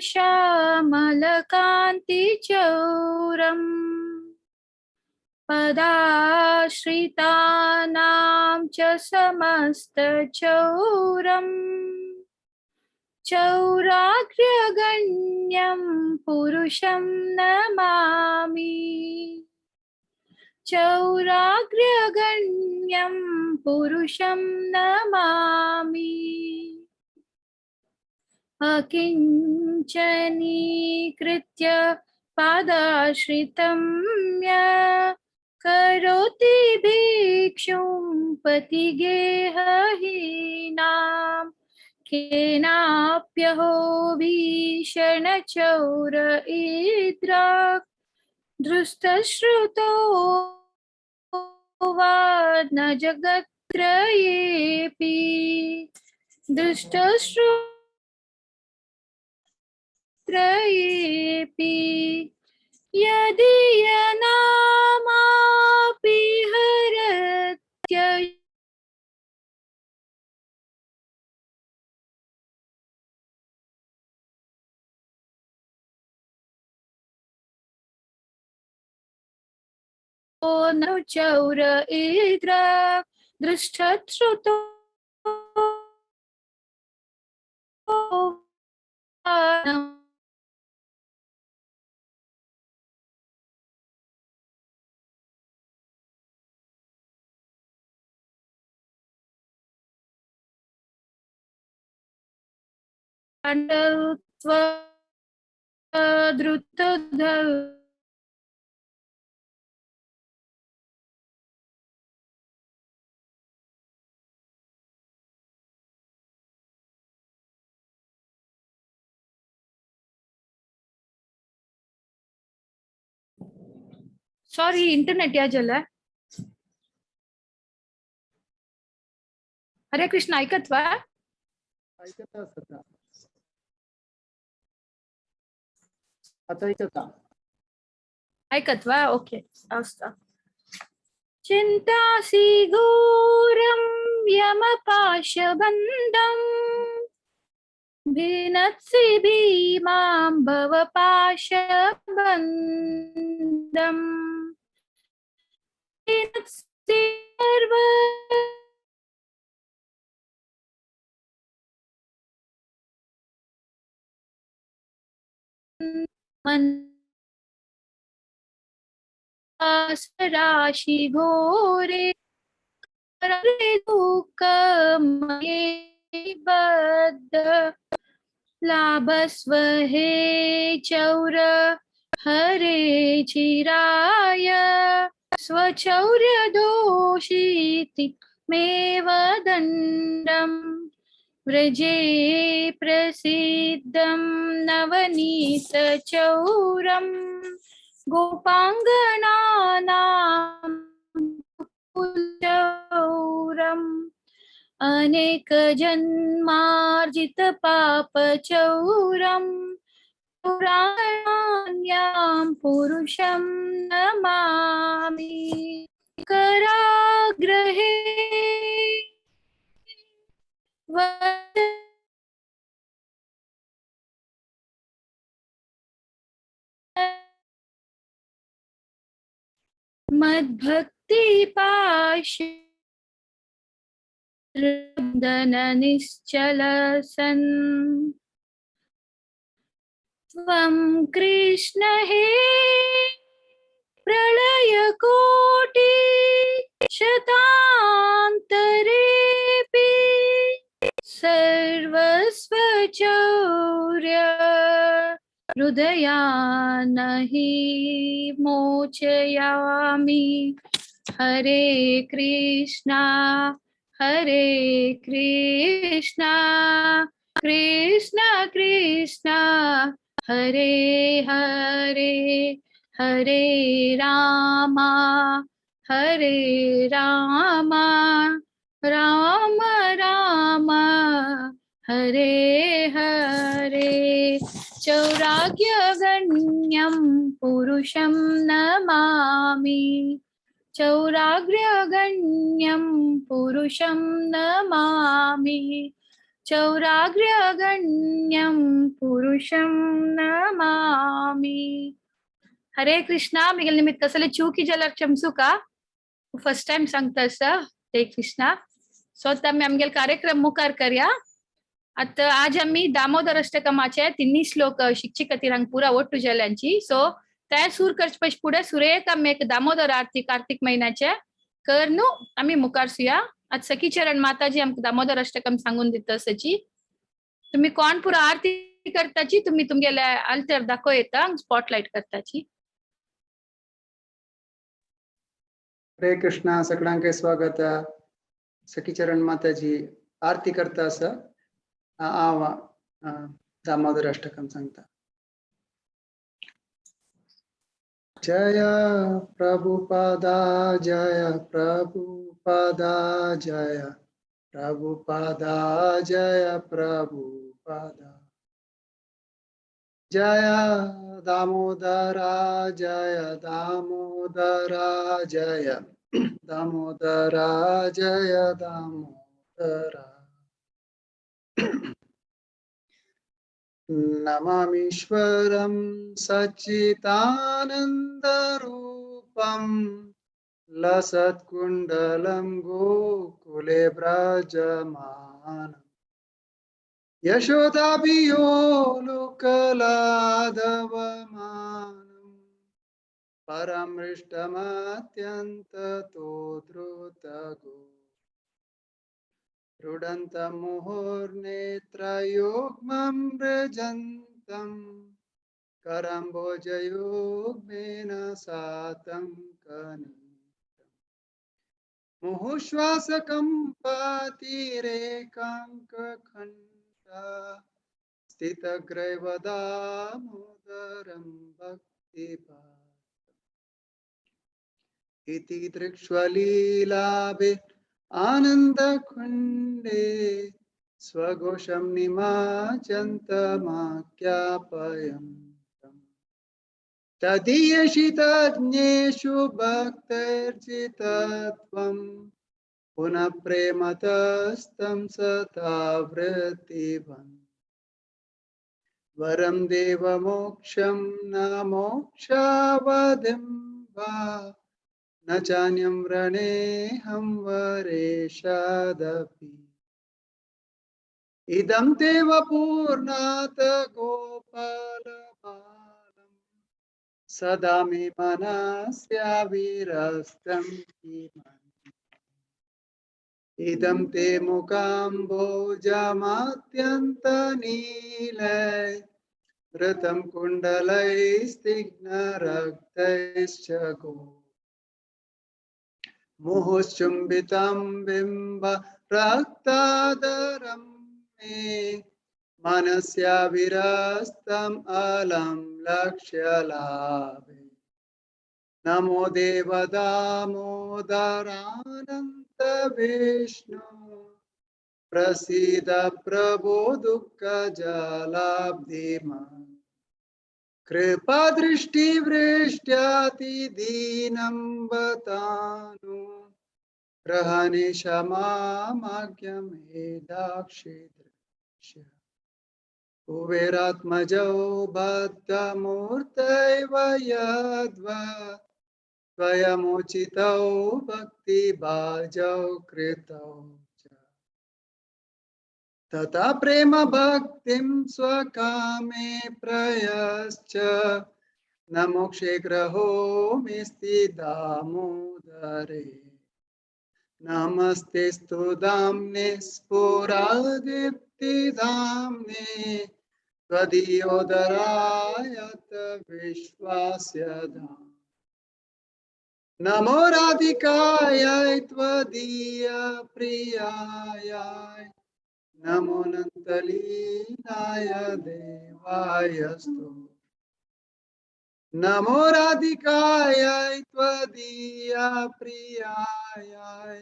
श्यामलकान्तिचौरम् पदाश्रितानां च समस्तचौरम् चौराग्र्यगण्यं पुरुषं नमामि। चौराग्र्यगण्यं पुरुषं नमामि। अकिञ्चनीकृत्य पादाश्रितं करोति भिक्षुं पतिगेहहीनां केनाप्यहो भीषणचौर इद्राक् धृस्तश्रुतो वा न जगत्त्रयेऽपि दृष्टश्रुत्रयेऽपि यदि यनामापि हरत्य नु चौर इद्र दृष्टश्रुतो सॉरी इंटरनेट या जल हरे कृष्ण ऐकत वा? ऐकत सध्या आता ऐकता ऐकत वा? ओके अस्तु। चिन्तासि घोरं यमपाशबन्धं भिनत्सि भीमां भवपाशबन्धं भिनत्सि सर्व राशि घोरे दुःखमये बद्ध लाभस्व हे चौर हरे चिराय स्वचौर्य दोषिति मेव दण्डं व्रजे प्रसिद्धं नवनीत चौरं गोपांगणानां चौरम् अनेक जन्मार्जित पाप चौरं पुराण्यां पुरुषं नमामि। कराग्रहे मद्भक्ति पाश निश्चल सन् त्वं कृष्ण हे प्रलय कोटि शतान्तरेऽपि सर्वस्व चौर्य हृदयान्नहि मोचयामि। हरे कृष्णा हरे कृष्णा कृष्णा कृष्णा हरे हरे हरे रामा राम राम हरे हरे। चौराग्यगण्यं पुरुषं नमामि। चौराग्र्यगण्यं पुरुषं नमामि। चौराग्र्यगण्यं पुरुषं नमामि. हरे कृष्णा. मिगेल निमित्त कसले चुकी जाल्यार क्षमसुका. फर्स्ट टाइम सांगता आसा. हरे कृष्णा. सो आता आमी आमगेले कार्यक्रम मुखार करया. आता आज आमी दामोदर अष्टकमाचे तिन्ही श्लोक शिकचे खातीर हांगा पुरा ಒಟ್ಟು जाल्यांची. सो ते सूर करचे पयशे फुडें सुरेख आमी एक दामोदर आरती कार्तिक म्हयन्याचे कर न्हू आमी मुखार सुया. आज सखीचरण माताजी आमकां दामोदर अष्टकम सांगून दिता सची. तुम्ही कोण पुरा आरती करताची, तुम्ही तुमगेले आल्तर दाखो येता, स्पॉटलाइट करताची. हरे कृष्णा. सगळ्यांक स्वागत. सखीचरण माताजी आरती करता आसा. हांव दामोदर अष्टकम सांगता. जय प्रभुपादा जय प्रभुपादा जय प्रभुपादा जय प्रभुपादा जय दामोदरा जय दामोदरा जय दामोदरा जय दामोदरा. नमामीश्वरं सच्चिदानन्दरूपं लसत्कुण्डलं गोकुले व्रजमानं यशोदाभियो लोकलादवमानं परमृष्टमत्यन्ततो द्रुतगो रुदन्तं मुहुर्नेत्रयुग्मं व्रजन्तं करम्बोजयुग्मेन सातं कनिष्ठं मुहुश्वासकम्पातिरेकाङ्कखण्डा स्थितग्रैवदामोदरं भक्तिपात्रम् इति दृक्ष्वलीलाभे आनन्दकुण्डे स्वघोषं निमाचन्तमाख्यापयन्तम् तदीयशितज्ञेषु भक्तैर्जितत्वं पुनः प्रेमतस्तं सतावृत्तिवन् वरं देवमोक्षं न मोक्षावधिं वा न चान्यं व्रणेऽहं वरेशादपि. इदं ते वपुर्नाथ गोपालबालं सदा मे मनस्याविरस्तं किमन्ये. इदं ते मुखाम्बोजमात्यन्तनीले ऋतं कुण्डलैस्तिग्नरक्तैश्च गो मुहुश्चुम्बितं बिम्ब रक्तादरं मे मनस्याविरस्तम् अलं लक्ष्यलाभे. नमो देव दामोदरानन्त विष्णु प्रसीद प्रभो दुःखजलाब्धिमा कृपादृष्टिवृष्ट्यातिदीनं बतानु ग्रहणिशमामाज्ञमेधाक्षिदृश्य कुबेरात्मजौ बद्धमूर्तैव यद्वा त्वयमुचितौ भक्तिभाजौ कृतौ च तथा प्रेम भक्तिं स्वकामे प्रयश्च न मोक्षे ग्रहो मेऽस्ति दामोदरे. नमस्तेऽस्तु दाम्ने स्फुरदीप्तिधाम्ने त्वदीयोदरायत विश्वास्य धाम. नमो राधिकायै त्वदीय प्रियायै नमो अनन्तलीलाय देवाय स्तु. नमो राधिकायै त्वदीय प्रियायै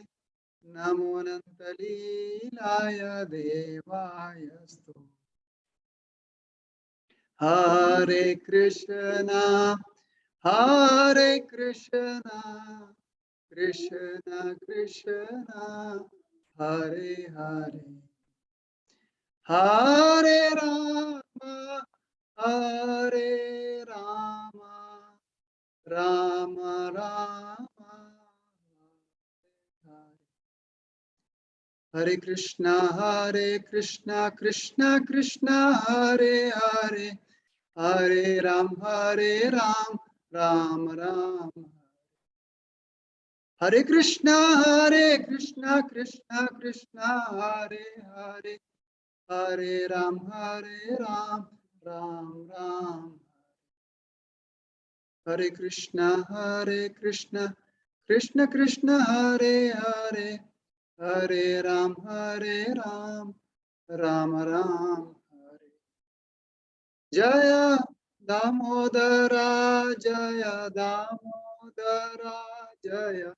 नमो अनन्तलीलाय देवाय स्तु. हरे कृष्णा हरे Krishna Krishna Krishna Hare Hare Hare Rama Hare Rama Rama Rama Hare. Hare Krishna Krishna Krishna Hare Hare Hare Ram Ram Ram. Hare Krishna Krishna Krishna Hare Hare Hare Ram Ram Ram. Hare Krishna Krishna Krishna Hare Hare Hare Ram Ram Ram Hare. Jaya Damodara Jaya Damodara Jaya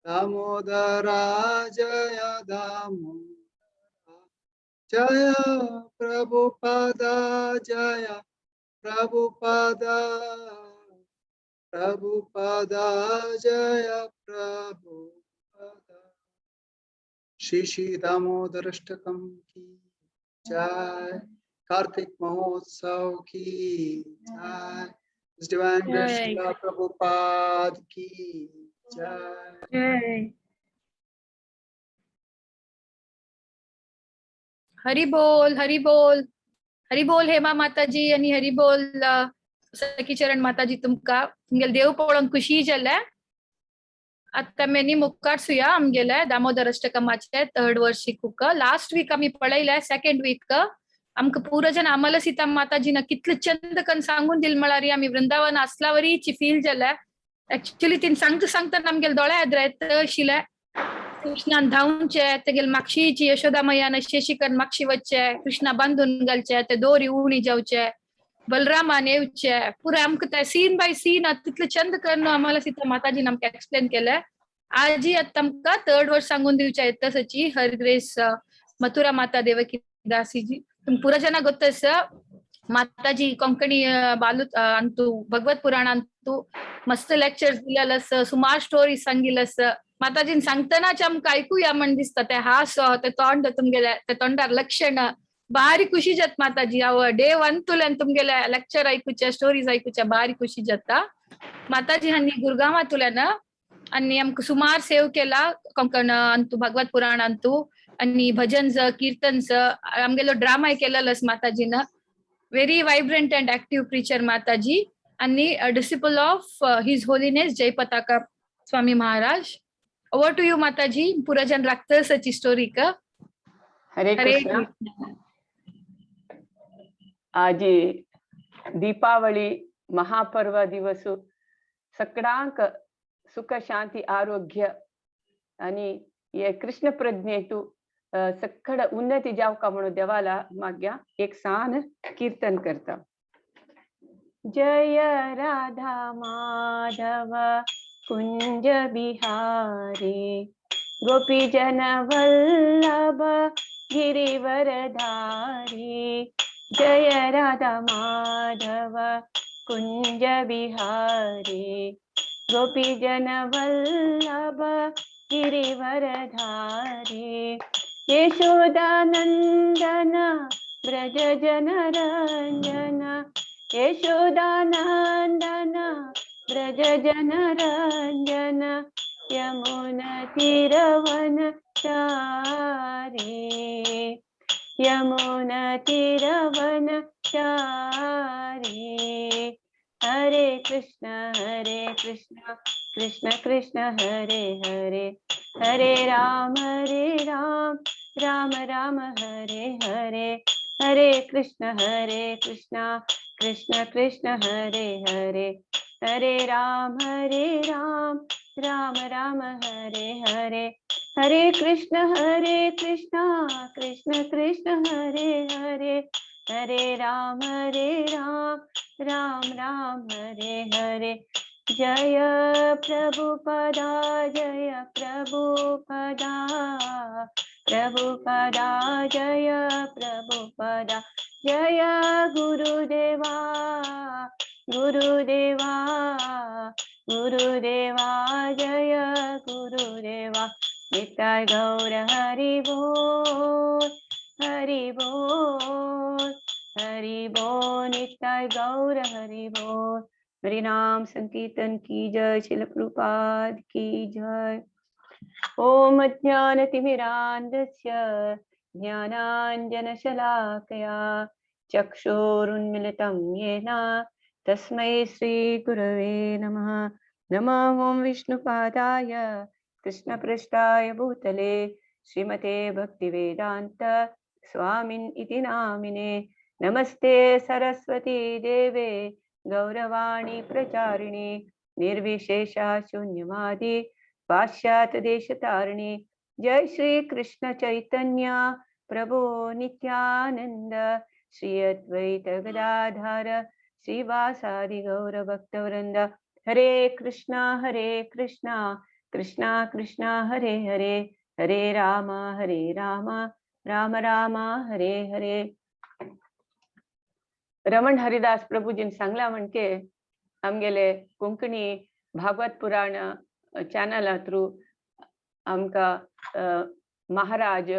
Damodara Jaya Damodara Jaya Prabhupada Jaya Prabhupada Prabhupada Jaya Prabhupada. Shri Shri Damodarashtakam ki jai. Kartik Mahotsav ki jai. His Divine Grace Srila Prabhupada ki jai. Jai. Hari बोल, हरी बोल, हरी बोल हेमा माताजी आणि हरी बोल सखीचरण माताजी. तुमका तुमगेले देव पळोवन खुशी जाल्या. आतां मेनी मुखार आमगेले दामोदर अष्टकमाचे थर्ड वर्स शिकूक. लास्ट वीक आमी पळयले, सेकंड वीक आमकां पुरजन आम्हाला सीता माताजीन कितले चंद कन सांगून दिल म्हळ्यार आमी वृंदावन आसल्यावरीची फील जाल्या. ऍक्च्युली तीन सांगता सांगता आमगेले दोळे येद्रायत आशिल्ले. कृष्णान धांवचे, तेगेले मागशीची यशोदा मैयान शेशीकन मागशी वच्चे, कृष्णा बांदून घालचे, ते दोरी उणी जावचे, बलरामान येवचे, पुरा आमकां ते सीन बाय सीन तितले चंद करून आम्हाला सीता माताजीन आमकां एक्सप्लेन केले. आजी आतां आमकां थर्ड वर्स सांगून दिवचे येता सची हर ग्रेस मथुरा माता देवकी दासीजी. पुरा जना ಗೊತ್ತಸ माताजी कोंकणी बालू अंतू भगवत पुराण अंतू मस्त लेक्चर्स दिलेलस, सुमार स्टोरी सांगिलस. माताजीन सांगतनाच आमकां ऐकूया म्हण दिसता. ते हास, ते तोंड तुमगेले, ते तोंडार लक्षण बारी खुशी जात माताजी. हांव डे वन तुल्यान तुमगेले लेक्चर ऐकूच्या, स्टोरीज ऐकूच्या बारी खुशी जाता. माताजी हांणी गुरगांवांतल्यान आनी आमकां सुमार सेव केला कोंकण अंतू भगवत पुराण अंतू आणि भजन्स, कीर्तन्स, आमगेलो ड्रामाय केलेलस माताजीन. Very vibrant and active preacher Mataji आणि disciple of His Holiness Jayapataka Swami Maharaj. Over to you Mataji. पुरा जन राखत सची स्टोरी का. हरे हरे कृष्ण. कृष्ण. आज दीपावली महापर्व दिवस सकडांक सुख शांती आरोग्य आणि हे कृष्ण प्रज्ञेतु सक्कड उन्नती जावका म्हणून देवाला माग्या एक सान कीर्तन करता. जय राधा माधव कुंज बिहारी गोपी जन वल्लभ गिरिवरधारी. जय राधा माधव कुंज बिहारी गोपी जन वल्लभ गिरिवरधारी. यशोदानंदन ब्रज जन रंजन यशोदानंदन ब्रज जन रंजन यमुना तीरवन चारी यमुना तीरवन चारी. हरे कृष्ण कृष्ण कृष्ण हरे हरे हरे राम राम राम हरे हरे. हरे कृष्ण कृष्ण कृष्ण हरे हरे हरे राम राम राम हरे हरे. हरे कृष्ण कृष्ण कृष्ण हरे हरे हरे राम राम राम हरे हरे. जय प्रभुपदा जय प्रभुपदा प्रभुपदा जय प्रभुपदा जय गुरुदेवा गुरुदेवा गुरुदेवा जय गुरुदेवा. निताय गौर हरि बोल हरि हरि बोल, हरि बोल, निताई गौर हरि बोल। हरि नाम संकीर्तन की जय, श्रील प्रभुपाद की जय। ओम अज्ञानतिमिरान्धस्य ज्ञानाञ्जनशलाकया चक्षुरुन्मिलितं येन तस्मै श्री गुरवे नमः। नमः ॐ विष्णुपादाय कृष्णपृष्ठाय भूतले श्रीमते भक्तिवेदान्त स्वामिन् इति नामिने। नमस्ते सरस्वती देवे गौरवाणी प्रचारिणी निर्विशेष शून्यवादी पाश्चात्य देशतारिणी। जय श्री कृष्ण चैतन्य प्रभु नित्यानंद श्री अद्वैत गदाधर श्रीवासादि गौर भक्तवृंद। हरे कृष्णा कृष्णा कृष्णा हरे हरे, हरे राम राम राम हरे हरे। रमण हरिदास प्रभुजीन सांगला म्हणके आमगेले कोंकणी भागवत पुराण चॅनला थ्रू आमकां महाराज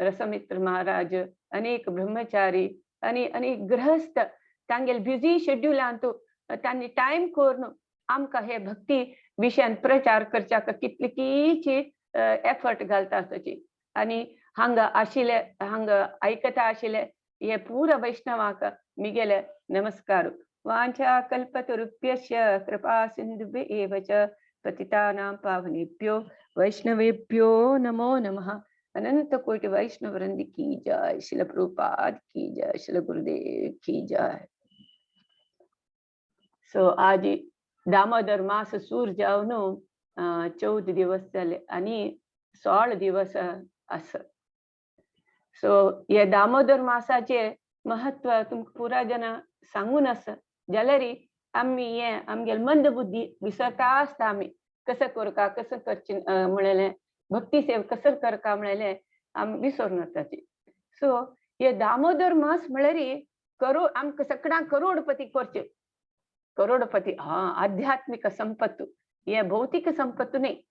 रसमित्र महाराज अनेक ब्रह्मचारी आणि अनेक गृहस्थ तांगेल बिझी शेड्युलांतु तांणी टायम करून आमकां हे भक्ती विशयान प्रचार करच्याक कितलीची एफर्ट घालता आसची। आनी हांगा आशिल्ले हांगा आयकता आशिल्ले हे पुरा वैष्णवाक मिगेले नमस्कार। वाञ्छा कल्पतरुभ्यश्च कृपा सिन्धुभ्य एव च पतितानां पावनेभ्यो वैष्णवेभ्यो नमो नमः। अनंत कोटि वैष्णव वृंद की जय, श्रील प्रभुपाद की जय, श्रील गुरुदेव की जय। सो आज दामोदर मास सूर जावन 14 दिवस जाले आनी 16 दिवस आसा। सो हे दामोदर मासाचे महत्व तुमकां पुरा जाणां सांगून आसा। जाल्यार आमी हे आमगेले मंद बुद्धी विसरता आसता। आमी कसं करका कसं करचें म्हणलें भक्ती सेव कसं करका म्हणलें आमी विसरून वताची। सो हे दामोदर मास म्हळ्यार करोड आमकां सगळ्यांक करोडपती करचें, करोडपती हा आध्यात्मिक संपत्तू, हे भौतिक संपत्तू न्ही,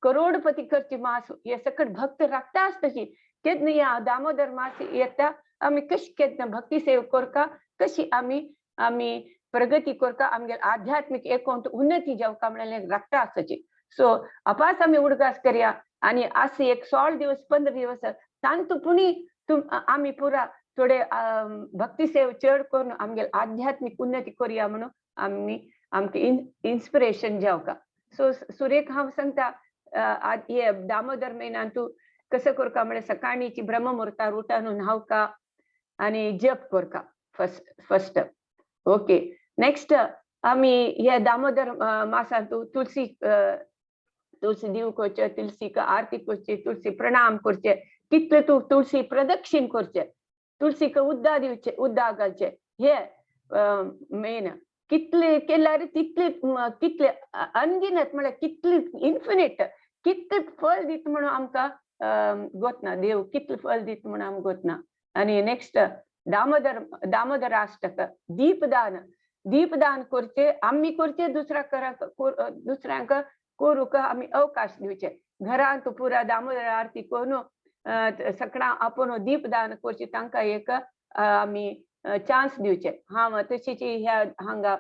करोडपती करची मास हे सकट भक्त राखता आसताची। केन्ना ह्या दामोदर मास येता आमी कशी केन्ना भक्ती सेव करका, कशी आमी आमी प्रगती करका, आमगेले आध्यात्मिक एकाउंट उन्नती जावका म्हणलें राखता आसताची। सो अपास आमी उडगास करया आनी आस एक 16 दिवस 15 दिवस तांतू पुणी तुम आमी पुरा थोडे भक्ती सेव चड करून आमगेले आध्यात्मिक उन्नती करया म्हणून आमी आमकां इन्स्पिरेशन जावका। सो सुरेख हांव सांगता हे दामोदर म्हयन्यांतू कसं करका म्हळ्यार सकाळीची ब्रह्ममुहूर्तार उठून न्हावका आनी जप करका फर्स्ट ओके। नेक्स्ट आमी हे दामोदर मासांतू तुलसी तुलसी दिव करचे, तुलसीक आरती करची, तुलसी प्रणाम करचे, कितले तूं तुलसी प्रदक्षिण करचे, तुलसीक उद्दा दिवचे, उद्दा घालचे, हे मेन कितले केल्यार तितले कितले अनगिनत म्हळ्यार कितले इन्फिनिट कितले फळ दित म्हणून आमकां गोतना देव कितले फळ दित म्हणून आमकां गोतना। आनी नेक्स्ट दामोदर दामोदराष्टक दीपदान, दीपदान करचे आमी करचे, दुसऱ्यांक करूंक आमी अवकाश दिवचे। घरांत पुरा दामोदर आरती करून सगळ्यां आपोवन दीपदान करचे, तांकां एक आमी चान्स दिवचे। हांव तशीच ह्या हांगा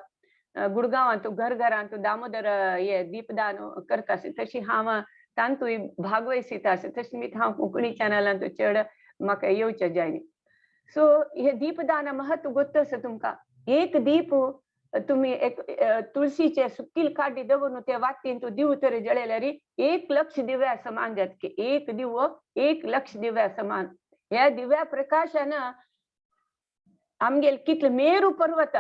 गुडगांवांत घर घरांत दामोदर हे दीपदान करता तशी हांव तांतूय भागवयसीता आसा, तशी हांव कोंकणी चॅनलांत चड म्हाका येवचें जायना। सो हे दीपदान महत्व गोत्त आसा तुमकां। एक दीप तुम्ही एक तुळशीचे सुकील काडी दवरून ते वातीन तूं दिव तर जळयल्यार 1 लक्ष दिव्या समान जातके, एक दिवो 1 लक्ष दिव्या समान। ह्या दिव्या प्रकाशान आमगेले कितले मेरू पर्वत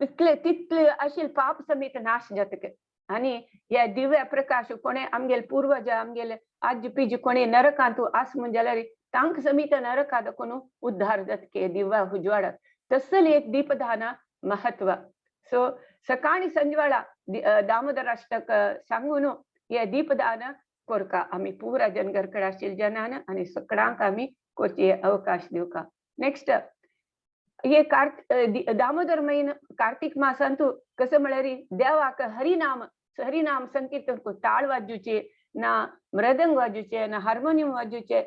तितले तितले अशे पाप समेत नाश जातके। आनी ह्या दिव्या प्रकाश कोणे आमगेले पूर्वज आमगेले आजी पिजी कोणे नरकांतू आस म्हूण जाल्यार तांकां समेत नरकांत कोण उद्धार जातके दिव्या उजवाडात। तसले एक दीपदान महत्व। सो सकाळी संजवाळा दामोदराष्टक सांगून हे दीपदान करका आमी पुरा जन घरकडे आशिल्ले जनान आनी सगळ्यांक आमी करचे अवकाश दिवका। नेक्स्ट हे दामोदर म्हयनो कार्तिक मासांतू कसं म्हळ्यार देवाक हरिनाम हरिनाम संकीर्तन ताळ वाजूचे ना, मृदंग वाजूचे ना, हार्मोनियम वाजूचे,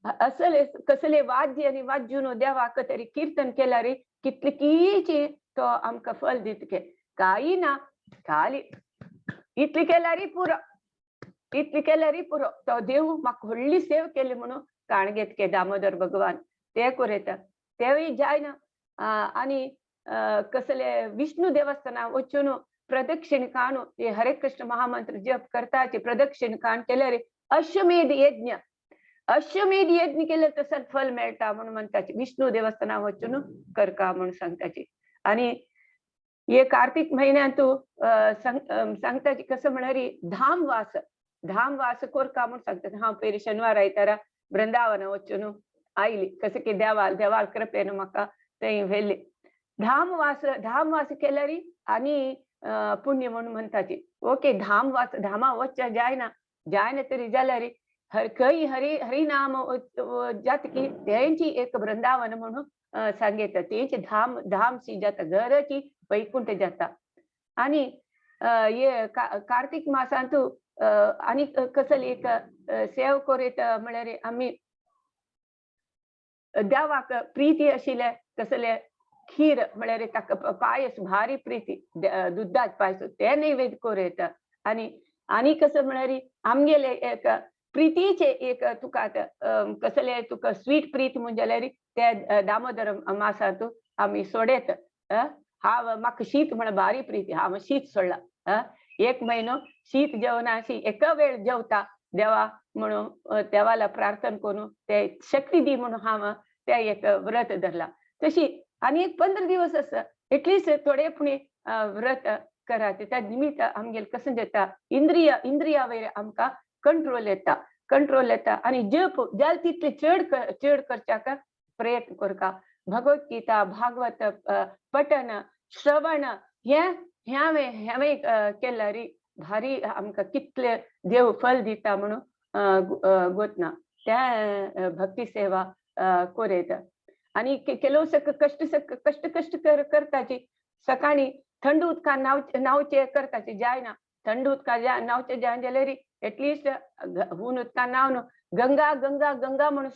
असले कसले वाद्य आनी वाद्यून देवाक तरी कीर्तन केल्यार कितलीची तो आमकां फल दितके. काही ना, खाली इतली केल्यार पुरो, इतली केल्यार पुरो. तो देव म्हाका व्हडली सेव केली म्हणून काणगेतके दामोदर भगवान ते कोरेता तेवूय जायना. आनी कसले विष्णू देवस्थाना वचून प्रदक्षिण काणू हे हरे कृष्ण महामंत्र जप करताचे प्रदक्षिण काण केल्यार अश्वमेध यज्ञ, अश्वमेध यज्ञ केल्यार तसं फल मेळटा म्हणून म्हणताचे. विष्णू देवस्थाना वचून करका म्हणून सांगताचे. आणि हे कार्तिक महिन्यांतू सांगताचे कसं म्हणारी धामवास, धामवास कोरका म्हणून सांगतात. हांव पयली शनिवार आयतारा वृंदावन वचून आयली कसं की देवाल देवाल कृपेन म्हाका थंय व्हेली. धामवास, धामवास केल्यार आनी पुण्य म्हणून म्हणताची. ओके, धामवास धामा वचच्या जायना, जायना तरी जाल्यार हर खंय हरी हरिनाम जात की तेंची एक वृंदावन म्हणून सांगता. तेंचे धाम धाम सी जाता, घराची वैकुंठ जाता. आणि हे कार्तिक मासांतू आनी कसली एक सेव करीत म्हळ्यार आमी देवाक प्रीती आशिल्ले कसले खीर म्हळ्यार ताका पायस भारी प्रीती, दुधात पायस ते नैवेद्य करूं. आनी आनी कसं म्हळ्यार आमगेले एक प्रीतीचे एक तुका आतां कसले तुका स्वीट प्रीत म्हण जाल्यार ते दामोदर मासांत आमी सोडयत. हांव म्हाका शीत म्हण भारी प्रीती, हांव शीत सोडला एक म्हयनो शीत जेवना, अशी एका वेळ जेवता देवा म्हणून देवाला प्रार्थना करून ते शक्ती दी म्हणून हांव ते एक व्रत धरला. तशी आनी एक 15 दिवस आसा एटलिस्ट थोडे पुणे व्रत करात. त्या निमित्त आमगेले कसं जाता इंद्रिय इंद्रिया वयर आमकां कंट्रोल येता, कंट्रोल येता. आनी जप जाल तितले चड चड करच्याक प्रयत्न करका. भगवद्गीता भागवत पठन श्रवण हे ह्यावे ह्यावे केल्यार भारी आमकां कितले देव फल दिता म्हणून गोतना त्या भक्ती सेवा कोरेत. आनी ಕೆಲವು सक कष्ट सक कष्ट कष्ट करताची. सकाळी थंड उदकान न्हावचे करताची जायना, थंड उदकान न्हावचे जायना जाल्यार एटलिस्ट हून उदकान न्हावन गंगा गंगा गंगा म्हणून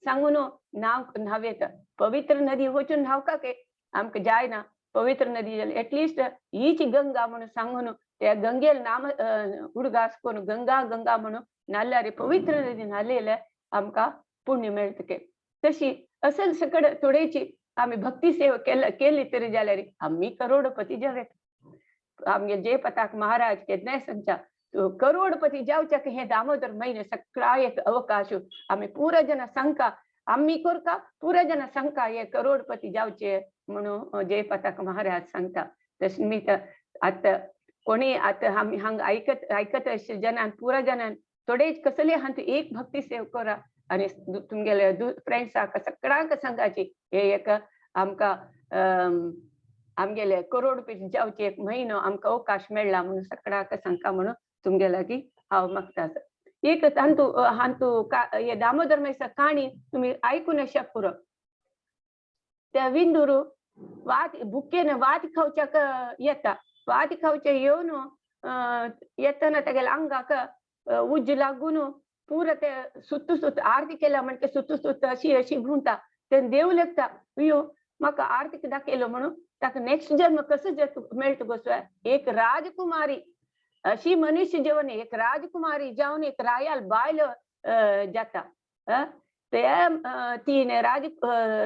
सांगून न्हाव न्हावेत. पवित्र नदी वचून न्हावका के आमकां जायना पवित्र नदी जाल्यार एटलिस्ट हीच गंगा म्हणून सांगून त्या गंगेल नाम उडगास करून गंगा गंगा म्हणून न्हाल्यार पवित्र नदी न्हालेले आमकां पुण्य मेळटके. तशी असल सकड थोडेची आमी भक्ती सेवा केली तरी जाल्यार आमी करोडपती जावेत. आमगे जय पताक महाराज केन्नाय सांगच्या करोडपती जावच्याक हे दामोदर महिने सगळा एक अवकाश आमी पुरा जना सांगका, आमी करका पुरा जना सांगका हे करोडपती जावचे म्हणून जय पताक महाराज सांगता. तशें मी आतां कोणी आतां आमी हांगा आयकत आयकत अशे जनान पुरा जनान थोडे कसले हांतू एक भक्ती सेव करा आनी तुमगेले फ्रेंड्साक सगळ्यांक सांगाची हे एक आमकां आमगेले करोडपती जावचे एक म्हयनो आमकां अवकाश मेळ्ळा म्हणून सगळ्यांक सांगका म्हणून तुमगे लागीं हांव मागता. एक तांतू हांतू हे दामोदर मेसा काणी तुमी आयकून अशें पुरो. त्या विंदूर वात बुकेन वात खावच्याक येता, वात खावचे येवन येतना तेगेल्या आंगाक उज्ज लागून पुरा ते सुत्तू सुत्तू आरती केल्या म्हणटे सुत्तू सुत्तू अशी अशी घुंवता. तेन्ना देव लेखता अयो म्हाका आरतीक दाखयलो म्हणून ताका नेक्स्ट जन्म कसो मेळटा गोसो एक राजकुमारी अशी मनुष्य जेवण एक राजकुमारी जावन एक रायाल बायल जाता. ते ती राज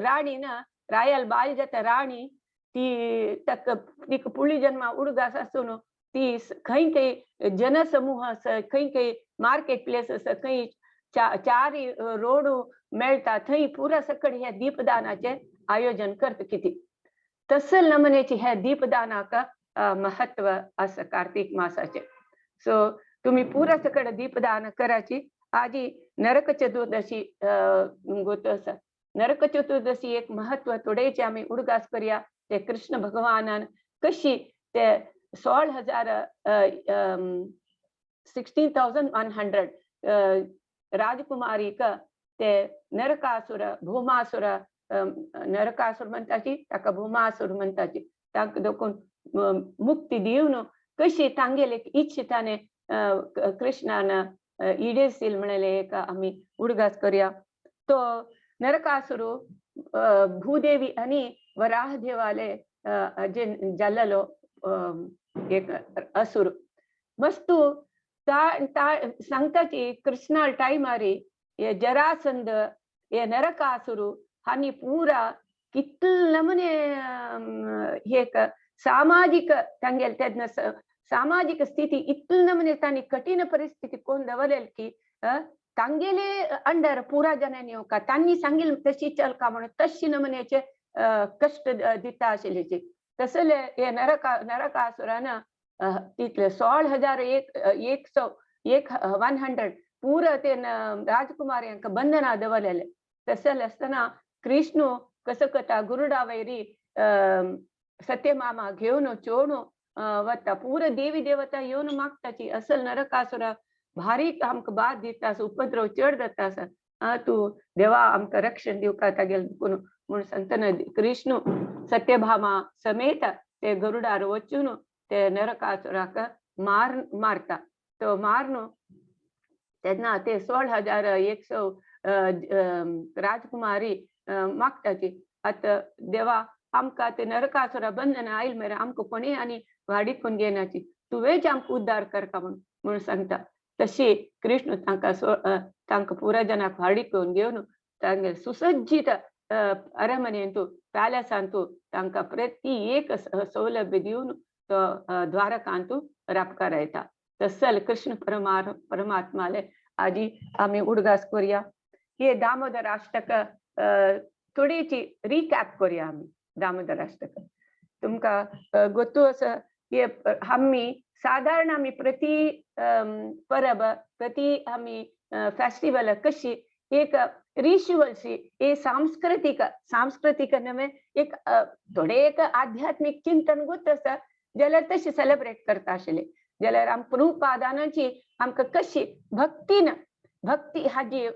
राणी ना रायाल बायल जाता राणी ती ताका तिका पुळी जन्मा उडगास आसून ती खंय खंय जनसमूह आसा, खंय खंय मार्केट प्लेस आसा, खंय चार रोड मेळटा थंय पुरा सकड ह्या दीपदानाचें आयोजन करता. कितें तसल नमनेचे ह्या दीपदानाक महत्व आसा कार्तिक मासाचे. सो तुम्ही पुरा सकड दीपदान कराची. आजी नरक चतुर्दशी गोत आसा. नरक चतुर्दशी एक महत्व थोडेचे आमी उडगास करया. ते कृष्ण भगवानान कशी ते 16,000 16,100 राजकुमारीक ते नरकासुर भौमासुर नरकासुर म्हणटाची ताका भौमासुर म्हणटाची ताका देखून मुक्ती दिवन कशी तांगेले इच्छिताने कृष्णान इडेसील म्हणले एक आमी उडगास करया. तो नरकासुरू भूदेवी आनी वराह देवाले जे जाल्लो एक असुर. वस्तू ता ता सांगता की कृष्णा टायमारी हे जरासंध हे नरकासुरू हांणी पुरा कितले नमुने एक सामाजिक तांगेले तेन्ना सामाजिक स्थिती इतले नमुने तांणी कठीण परिस्थिती कोण दवरलेली की तांगेले अंडर पुरा जनांनी येवका, तांणी सांगिल्लें तशी चलका म्हणून तशी नमुन्याचे कश्ट दिता आशिल्ले. तसले हे नरकासुरान तितले 16,000 एक एक सौ एक 100 पुरा ते राजकुमार हांकां बंधना दवरलेले. तसले आसतना कृष्ण कसो करता, गुरुडा वयरी सत्यमामा घेवन चोणू वता, पुरा देवी देवता येवन मागताची असल नरकासुरा भारी आमकां बाद दिता आसा, उपद्रव चड जाता आसा, तूं देवा आमकां रक्षण दिवका तागेले कोण म्हूण सांगतना कृष्ण सत्यभामा समेत ते गरुडार वचून ते नरकासुराक मारता. तो मारून तेन्ना ते 16,100 राजकुमारी मागताची आतां देवा आमकां ते नरकासुरा बंधन आयल मेरेन आमकां कोणीय आनी वाडी कोण घेनाची, तुवेंच आमकां उद्धार करता म्हूण म्हूण सांगता. तशी कृष्ण तांकां तांकां पुरा जनाक वाडी करून घेवन तांगे सुसज्जित अरमनेंतु पॅलेसांतु तांकां प्रति एक सौलभ्य दिवन तो द्वारकांतु रापकारायता. तसल कृष्ण परमात्माले आजी आमी उडगास करूया. हे दामोदर अष्टक थोडीची रिकॅप करूया आमी. दामोदर अष्टक तुमकां गोतू आसा. हे आमी सादारण आमी प्रति परब प्रति आमी फेस्टिवल कशी एक रिच्युअल्सी हे सांस्कृतिक सांस्कृतिक नव्हे एक थोडे एक आध्यात्मिक चिंतन गोत आसा जाल्यार तशी सेलेब्रेट करता आशिल्ले. जाल्यार आम प्रभुपादानाची आमकां कशी भक्तीन भक्ती हाजी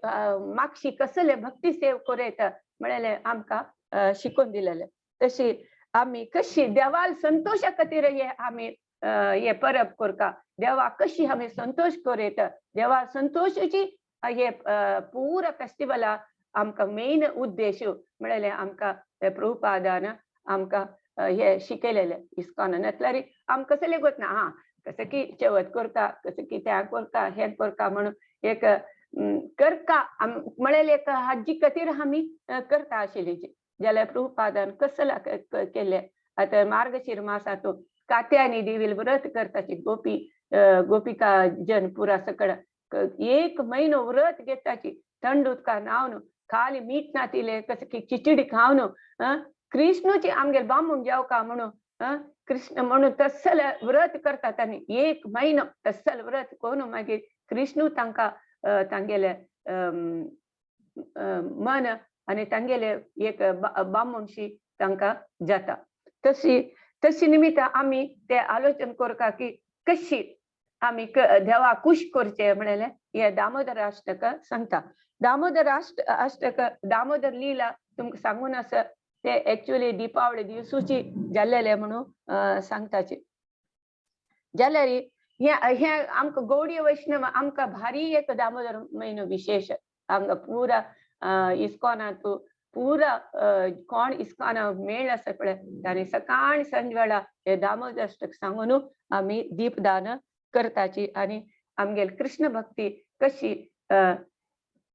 मागशी कसले भक्ती सेव करूं येता म्हणलें आमकां शिकोवन दिलेलें. तशी आमी कशी देवाल संतोशा खातीर हे आमी हे परब करता, देवाक कशी आमी संतोश करूं येता, देवा संतोशाची हे पुरा फेस्टिवला आमकां मेन उद्देश म्हणलें आमकां प्रभुपादान आमकां हे शिकयलेलें इस्कॉनान. नासल्यार आमकां कसलें गोत ना, हा कसं की चवथ करता, कसं की तें करता, हें करता म्हणून एक करता म्हणलें एक हाजी खातीर आमी करता आशिल्ली. जाल्यार प्रभुपादान कसला केलें आतां मार्गशीर मासांतू कात्यायनी देवील व्रत करताची गोपी गोपिका जन पुरा सकळ एक म्हयनो व्रत घेताची, थंड उदका न्हावन खाली मीठ नातिले कसं की खिचडी खावन कृष्णूची आमगेले बामूण जेवका म्हणून कृष्ण म्हणून तसल व्रत करतात आनी एक म्हयनो तसल व्रत करून मागीर कृष्णू तांकां तांगेले मन आनी तांगेले एक बामणशी तांकां जाता. तशी तशी निमित्त आमी ते आलोचन करता की कशी आमी देवा खुश करचे म्हणलें हे दामोदर अष्टक सांगता. दामोदर अष्टक दामोदर लीला तुमकां सांगून आसा ते एक्चुअली दीपावळी दिवसूची जाल्लेले म्हणून सांगताची. जाल्यार हे हे आमकां गौडी वैष्णव आमकां भारी एक दामोदर म्हयनो विशेश हांगा पुरा इस्कॉनांतू पुरा कोण इस्कॉना मेळ आसा पळय तांणी सकाळ सांज वेळा हे दामोदर अष्टक सांगून आमी दीपदान करताची आनी आमगेली कृष्ण भक्ती कशी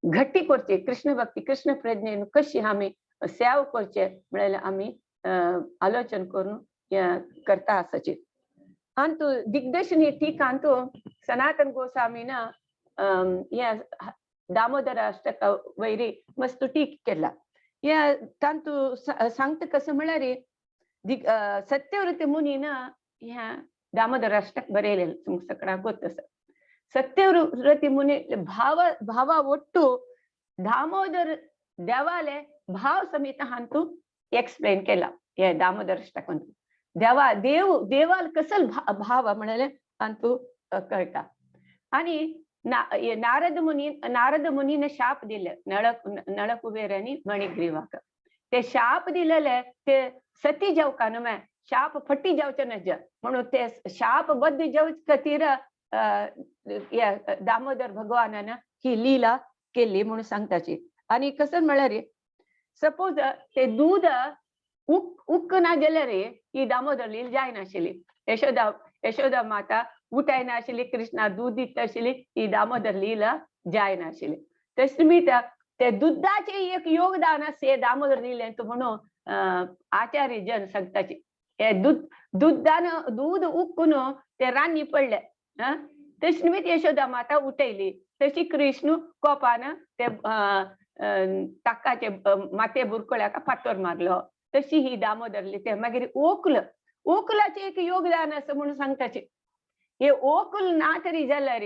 घट्टी करची, कृष्ण भक्ती कृष्ण प्रज्ञेन कशी आमी सेव करचे म्हणल्यार आमी आलोचन करून करता आसाची. अंतु दिग्दर्शनी टीकांतू सनातन गोस्वामीन हे दामोदर अष्टक वैरी मस्त टीक केला. हे तांतू सांगता कसं म्हणल्यार सत्यव्रत मुनीन ह्या दामोदर अष्टक बरयलेलें तुमकां सगळ्यांक गोत आसा. सत्यव्रती मुनी भाव भावा ಒಟ್ಟು दामोदर देवाले भाव समेत हांतू एक्सप्लेन केला हे दामोदर अष्टक. देवा देव देवाल कसल भाव म्हणले अंतू कळटा. आणि नारद मुनी नारद मुनीने शाप दिले नळकुबेर आणि मणिग्रीवाक. ते शाप दिलेले ते सती जावका न्हय, शाप फटी जावचे नज म्हणून ते शाप बद्द जावचे खातीर दामोदर भगवानान ही लीला केली म्हणून सांगताची. आनी कसं म्हळ्यार सपोज ते दूद उक उक्क ना जाल्यार ही दामोदर लील जायनाशिल्ली. यशोदा यशोदा माता उठायनाशिल्ली, कृष्णा दूद दिता आशिल्ली, ही दामोदर लीला जायनाशिल्ली. तशें निमित्त ते दुधाचे एक योगदान आसा हे दामोदर लीलेंत म्हणून आचार्य जन सांगताची. हे दूध दुधान दूद उक्कून ते रान्नी पडले, तशें निमित्त यशोदा माता उठयली. तशी कृष्ण कोपान ते ताकाचे माते बुरकोळ्याक फातर मारलो. तशी ही दामोदरली ते मागीर ओकल ओकलाचे एक योगदान आसा म्हणून सांगताची. हे ओकल ना तरी जाल्यार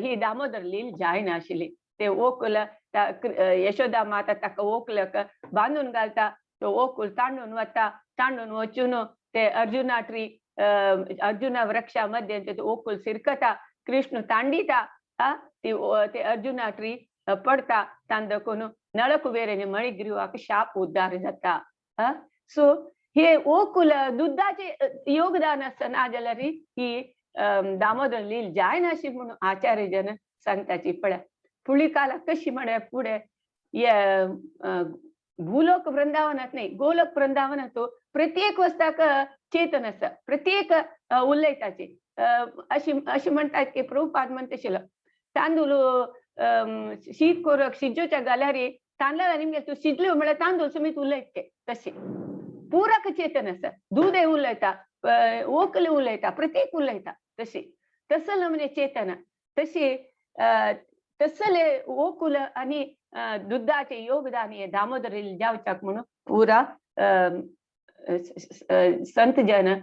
ही दामोदर लील जायनाशिल्ली. ते ओकल यशोदा माता ताका ओकलक बांदून घालता, तो ओकुल तांडून वता. तांडून वचून ते अर्जुना ट्री अर्जुना वृक्षा मध्ये ते ओकुल सिरकता, कृष्ण तांडिता, ती ते अर्जुना ट्री पडता. तांदकून नळकुबेराने मणिग्रीवाक शाप उद्धार जाता. सो हे ओकुल दुधाचे योगदान आसता ना जाल्यार ही दामोदर लील जायनाशी म्हणून आचार्य जन सांगताची. पळय फुडली काला कशी म्हळ्यार फुडें भूलोक वृंदावनात नाही, गोलोक वृंदावनात प्रत्येक वस्ताक चेतन आसा, प्रत्येक उलयताची. अशी अशी म्हणतात की प्रभुपाद म्हणटाशिल्लो तांदूळ शीत कोरक शिजोच्या घाल्यार तांदळांनी निमगे तूं शिजल्यो म्हळ्यार तांदूळ समेत उलयत ते. तशी पुरक चेतन आसा, दूदय उलयता, ओकले उलयता, प्रत्येक उलयता. तशी तसलं म्हणजे चेतन तशी तसले ओकुल आणि दुधाचे योगदान हे दामोदर जावच्याक म्हणून पुरा संत जन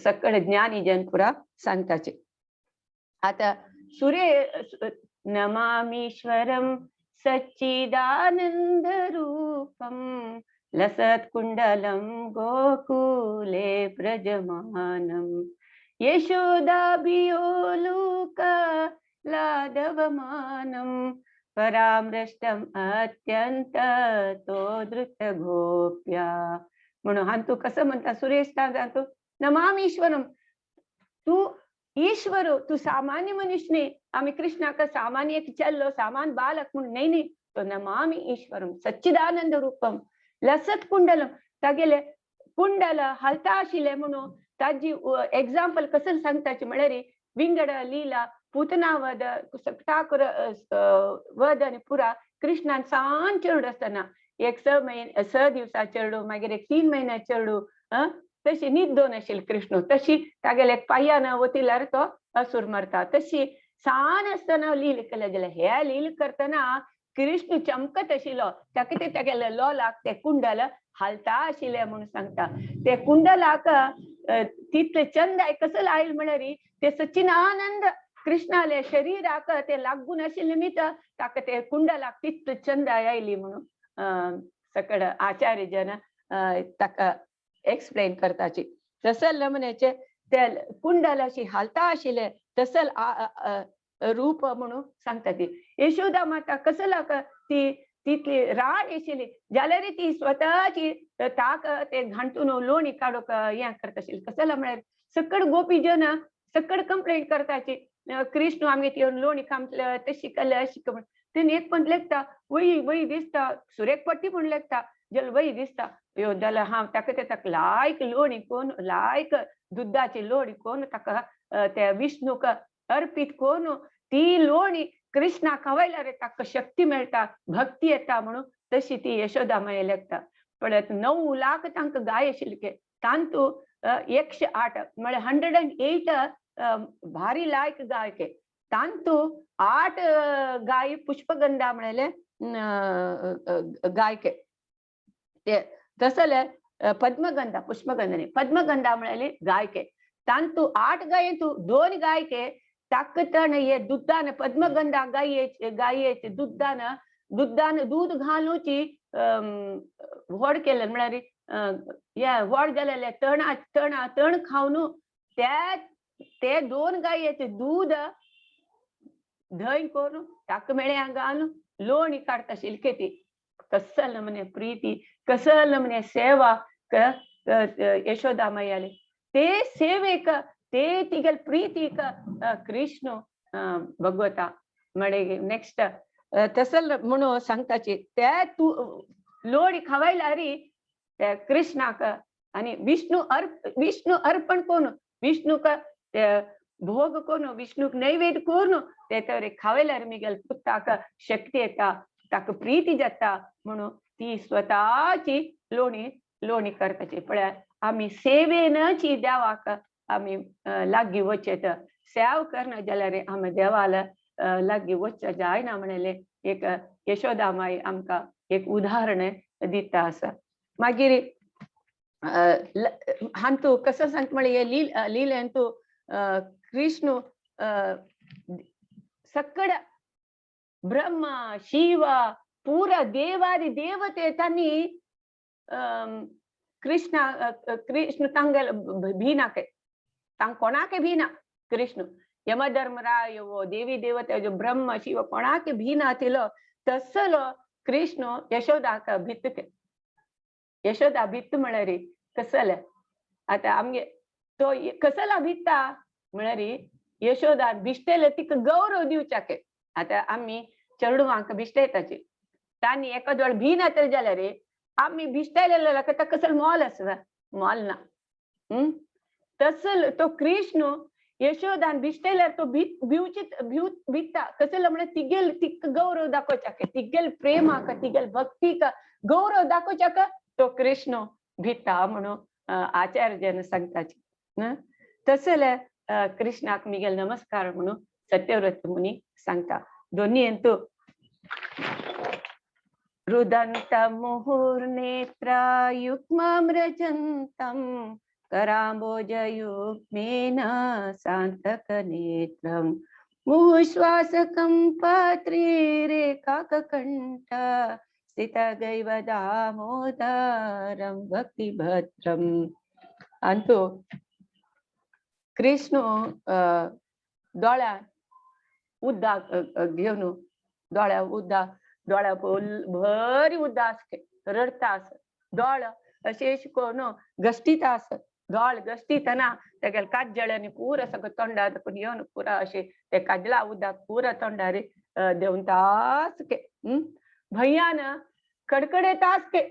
सकळ ज्ञानी जन पुरा सांगताचे. आता सूर्य नमामीश्वरम सच्चिदानंद रूपम लसत कुंडलम गोकुले ब्रजमानम यशोदा बियोलुका लादवमानम परामृष्टम अत्यंत तो धृत गोप्या. म्हणून हांतू कसं म्हणता सुरेश तू नमामीश्वरम, तू ईश्वर, तू सामान्य मनुष्य नाही. आम्ही कृष्णाक सामान्य एक चल्लो सामान बालक म्हणून नाही न्ही, तो नमामि ईश्वरम सच्चिदानंद रूपम लसत कुंडलम. तागेले कुंडल हलता आशिल्ले म्हणून ताजी एक्झाम्पल कसं सांगताची म्हळ्यार विंगड लीला पूतना वध ठाकुर वध आनी पुरा कृष्णान सान चेडू आसतना एक 6 महिने 6 दिवसा चेडू, मागीर एक 3 महिन्या चेडू, तशी न्हीद दोन आशिल्ली कृष्ण. तशी तागेले एक पांयान वतिल्यार तो असूर मरता. तशी सान आसतना लील केले जाल्यार हे लील करतना कृष्ण चमकत आशिल्लो, ताका ते तागेले लोलाक ते कुंडल हालता आशिल्ले म्हणून सांगता. ते कुंडलाक तितले चंद कसं आयल म्हळ्यार ते सच्चिदानंद कृष्णाले शरीराक ते लागून आशिल्ले निमित्त ताका ते कुंडलाक तितले चंद आयली म्हणून सकळ आचार्य जन ताका एक्सप्लेन करताची. तसल नमुन्याचे ते कुंडल अशी हालता आशिल्ले तसल रूप म्हणून सांगता ती. यशोदा माता कसं ती तितली राड आशिल्ली जाल्यार ती स्वतःची ताक ते घांटून लोणी काडूंक हें करता आशिल्ली. कसं म्हळ्यार सकळ गोपी जन सकळ कंप्लेंट करताची, कृष्ण आमगे ती लोणी खामतले तशी केले अशी म्हण. तेणी एक पण लेखता वय वय दिसता सुरेक पट्टी म्हण लेखता जल वय दिसता यो जाल्यार हांव ताका ते ताका लायक लोणी कोण लायक दुधाची लोणी कोण ताका त्या विष्णूक अर्पित कोण ती लोणी कृष्णा खावयल्यार ताका शक्ती मेळटा, भक्ती येता म्हणून तशी ती यशोदा माई लेखता. पळयत 9 लाख तांकां गाय आशिल्ली, तांतू 108 म्हळ्यार 108 भारी लायक गाय के, तांतू 8 गाय पुष्पगंधा म्हळेले गायके ते तसले पद्मगंधा पुष्पगंधा न्ही पद्मगंधा म्हळेली गायके, तांतू 8 गायेंतू 2 गायके ताकतण हे दुधान पद्मगंधा गायेचे गायेचे दुधान दुधान दूध घालूची व्हड केले म्हळ्यार हे व्हड जालेले तणा तणा तण खावन त्या ते 2 गायेचे दूध धंय करून ताका मेळ्या घालून लोणी काडटा आशिल्ली ती. कसल नमने प्रीती, कसल नमने सेवा यशोदा मायाली. ते सेवेक ते तिगेल प्रीतीक कृष्ण भगवता. मागीर नेक्स्ट तसल म्हणून सांगताची त्या तू लोणी खावायला री त्या कृष्णाक आणि विष्णू विष्णू अर्पण कोण विष्णूक भोग कोण विष्णूक नैवेद्य कोण ते तर खावयल्यार मिगेल पुताक शक्ती येता, ताका प्रीती जाता म्हणून ती स्वतःची लोणी लोणी करताची. पळय आमी सेवेनची देवाक आमी लागीं वचत, सेव करना जाल्यार आमी देवाला लागीं वचचें जायना म्हणलें एक यशोदा माई आमकां एक उदाहरण दिता आसा. मागीर हांतू कसो सांगता म्हळ्यार हे लिलेंतू कृष्ण सकड ब्रह्मा शिव पुरा देवादी देवते तांणी कृष्ण कृष्ण तांगेल भीनाके तांग कोणाके भीना कृष्ण यमधर्मराय वो देवी देवते जो ब्रह्म शिव कोणाके भीना तिलो तसलो कृष्ण यशोदाक भित्तके. यशोदा भित्त म्हळ्यार कसले आतां आमगे तो कसला भित्ता म्हळ्यार यशोदा भिश्टेले तिका गौरव दिवच्याके. आतां आमी चेडवांक भिश्टेताची तांणी एकाद वेळ भी नातले जाल्यार आमी भिश्टेले ताका कसल मोल आसा, मोल ना. तसल तो कृष्ण यशोदान भिश्टेल्यार तो भिवची भित्ता कसलो म्हळ्यार तिगेल तिका गौरव दाखोवच्याके, तिगेल प्रेमाक तिगेल भक्तीक गौरव दाखोवच्याक तो कृष्ण भित्ता म्हणून आचार्य सांगताची. तसले कृष्णाक मिगेल नमस्कार म्हणून सत्यव्रत मुनी सांगता. दोन्ही अंतू रुदंत मुहुर्नेत्र युग्मम्रजन्तं कराम्बोजयुग्मेन सान्तकनेत्रं मुहुश्वासकं पत्रिरेखाककण्ठ स्थितगैव दामोदरं भक्तिभद्रम्. अंतू कृष्ण दोळ्या उदक घेवन दोळ्या उदक दोळ्या बरी उदास रडता आस, दोळ अशें करून घश्टीता आस, दोळ घश्टीतना तेगेले काजळ्यांनी पुरा सगळें तोंडार दाखोवन येवन पुरा अशें ते काजला उदक पुरा तोंडार देंवता के भंयान कडकडेता के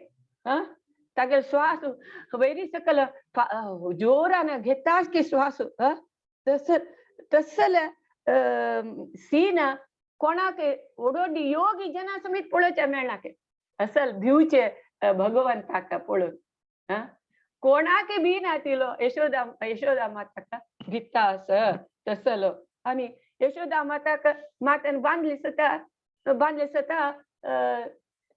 तागेले श्वास वयरी सकल जोरान घेता के श्वास. तस तसल सीन कोणाक ओडोडी योगी जना समेत पळोवच्या मेळना के असल भिवचे भगवंताक पळोवन कोणाक भी ना तिलो यशोदा यशोदा माताक भित्ता आस तसलो. आनी यशोदा माताक मातान बांदली सता बांदले सता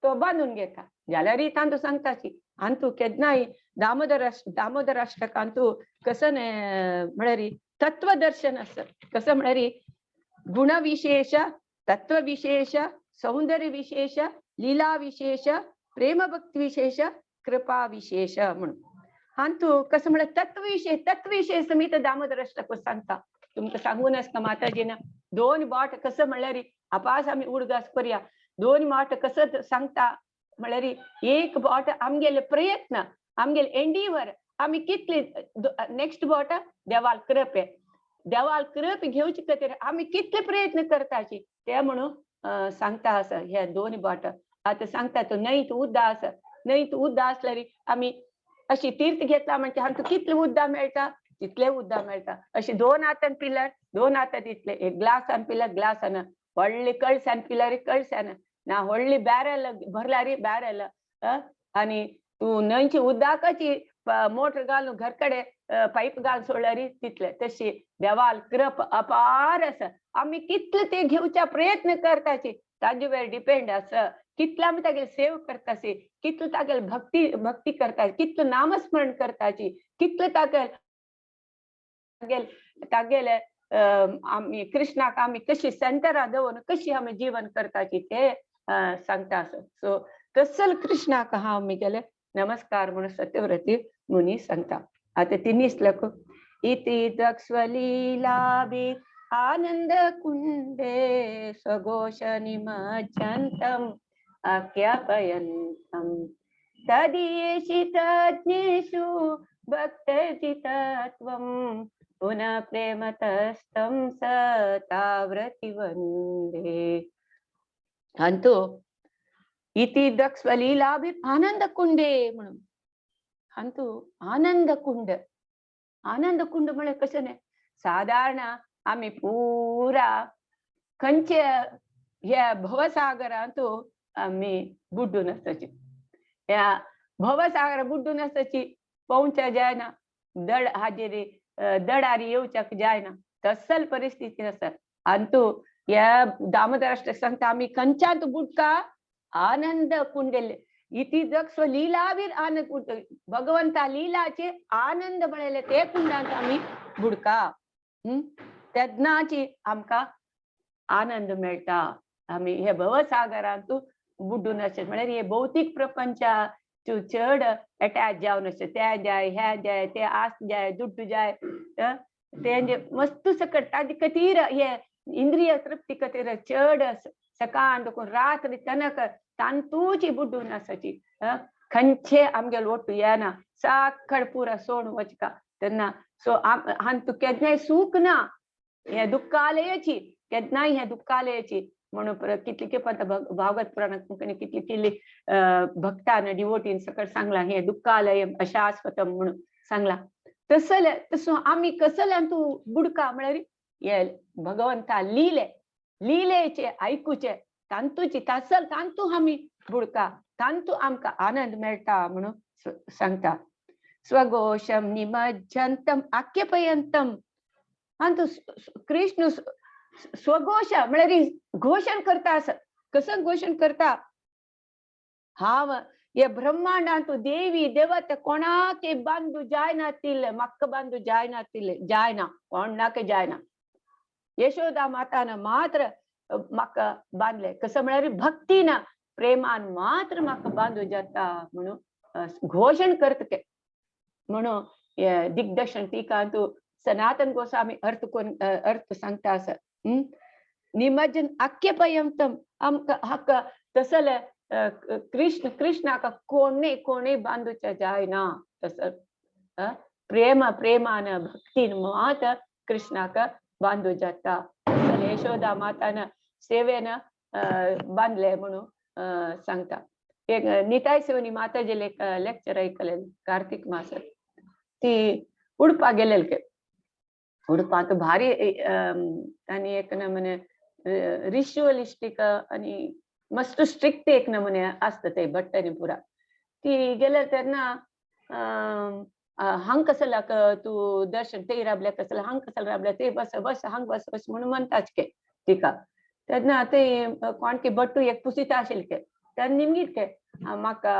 तो बांदून घेता जाल्यार तांतू सांगताची अंतू केन्नाय दामोदर दामोदराष्टक अंतू कसं म्हळ्यार तत्वदर्शन आसा. कसं म्हळ्यार गुणविशेष तत्वविशेष सौंदर्य विशेष लीला विशेष प्रेमभक्ती विशेष कृपा विशेष म्हणून हांतू कसं म्हळ्यार तत्वविशेष तत्वविशेष समीत दामोदराष्टक सांगता. तुमकां सांगून आसता माताजीन दोन बोट कसं म्हळ्यार आपास आमी उडगास करया. दोन बोट कसं सांगता म्हळ्यार एक बोट आमगेले प्रयत्न आमगेले एंडीवर आमी कितले नेक्स्ट बोट देवाल कृपे देवाल कृप घेवचे खातीर आमी कितले प्रयत्न करताची ते म्हणून सांगता आसा. हे दोन बोट आतां सांगता तो न्हंयत उद्दा आसा, न्हंयत उद्दा आसल्यार आमी अशी तीर्थ घेतला म्हणजे आमकां कितले उद्दा मेळटा तितले उद्दा मेळटा. अशी दोन हातान पिल्यार दोन हातात इतले, एक ग्लासान पिल्यार ग्लासान, व्हडले कळसान पिल्यार कळसान ना, व्हडली बॅरल भरल्यार बॅरल. आनी तूं न्हंयची उदकाची मोटर घालून घर कडेन पायप घालून सोडल्यार तितले. तशी देवाल कृप अपार आसा. आमी कितले ते घेवच्या प्रयत्न करताची ताजे वेर डिपेंड आसा. कितले आमी तागेले सेव करतासी, कितले तागेले भक्ती भक्ती करता, कितले नामस्मरण करताची, कितले तागेले तागेले आमी कृष्णाक आमी कशी सेंटरा दवरून कशी आमी जीवन करताची ते सांगता आसा. सो तसल कृष्णाक हांव मिगेले नमस्कार म्हणून सत्यव्रती मुनी सांगता. आतां तिन्ही श्लोक इति दक्ष्वलीलाभि आनंद कुंडे स्वघोष निमज्जन्तं आज्ञापयन्तं तदीयेषितज्ञेषु भक्तजितत्वं पुनः प्रेमतस्तं सताव्रति वंदे. अंतु इति दक्ष्वलीलाभि आनंद कुंडे म्हणून अंतु आनंद कुंड. आनंद कुंड म्हळ्यार कशें न्ही, सादारण आमी पुरा खंयचे ह्या भवसागरांतू आमी बुड्डून आसताची. ह्या भवसागर बुड्डून आसताची पोवच्या जायना, दड हाजेरी दडारी येवच्याक जायना, तसल परिस्थिती आसा. अंतू ह्या दामोदराष्टक सांगता आमी खंयच्यान बुडका आनंद कुंडेले इति दक्ष लीलावीर आनंद कुंड, भगवंता लीलाचे आनंद म्हळेले ते कुंडांत आमी बुडका. तेन्नाची आमकां आनंद मेळटा. आमी हे भवसागरांत बुड्डून आसचे म्हळ्यार हे भौतीक प्रपंचा चड अटॅच जावन आसचे, ते जाय हे जाय ते आस जाय दुड्डू जाय ते मस्तू सकट ताजे खातीर हे इंद्रिय तृप्ती खातीर चड सकाळ देखून रात्र तनक तांतूची बुड्डून आसाची. खंयचे आमगेलो ಒಟ್ಟು येना साकड पुरा सोड वचका तेन्ना. सो हांतू केन्नाय सूख ना, हे दुःखालयाची केन्नाय हे दुःखालयाची म्हणून कितली खेप आतां भागवत पुराणात कितली कितली भक्तान डिवोटीन सकट सांगला हे दुःखालय अशाश्वतम म्हणून सांगला. तसले तसो आमी कसले तूं बुडका म्हळ्यार हे भगवंता लिले लिलेचे आयकुचे तांतूची तासल तांतू आमी बुडका, तांतू आमकां आनंद मेळटा म्हणून सांगता. स्वघोषम निमज्जंतम आख्यपयंतम. अंतु कृष्ण स्वघोष म्हळ्यार घोषण करता आसा. कसं घोषण करता? हांव हे ब्रह्मांडांतु देवी देवता कोणाक बांदू जायनातिल्ले, म्हाका बांदू जायनातिल्ले, जायना कोणाक जायना. यशोदा मातान मात्र म्हाका बांदले. कसं म्हळ्यार भक्तीन प्रेमान मात्र म्हाका बांदू जाता म्हणून घोषण करता ते. म्हणून दिग्दर्शन टीकांतु सनातन गोस्वामी अर्थ कोण अर्थ सांगता आसा. निमज्जन आख्यपयंतम आमकां हाका तसले कृष्ण कृष्णाक कोणे कोणे बांदूच्या जायना. तस प्रेम प्रेमान भक्तीन मात कृष्णाक बांदू जाता. तसले यशोदा मातान सेवेन बांदले म्हणून सांगता. एक निताय सेवनी माताजे लेक्चर ऐकले कार्तिक मासात. ती उडपा गेलेल के उडपांत भारी आनी एक नमूने रिच्युअलिस्टीक आनी मस्त स्ट्रिक्ट एक नमुने आसता ते भट्टानी पुरा. ती गेले तेन्ना हांग कसलाक तूं दर्शन ते राबल्या कसला हांग कसला राबल्या ते बस बस हांग बस बस म्हणून म्हणटाच के तिका. तेन्ना ते कोण की भट्टू एक पुसिता आशिल्ले के तेन्ना निमगीत के म्हाका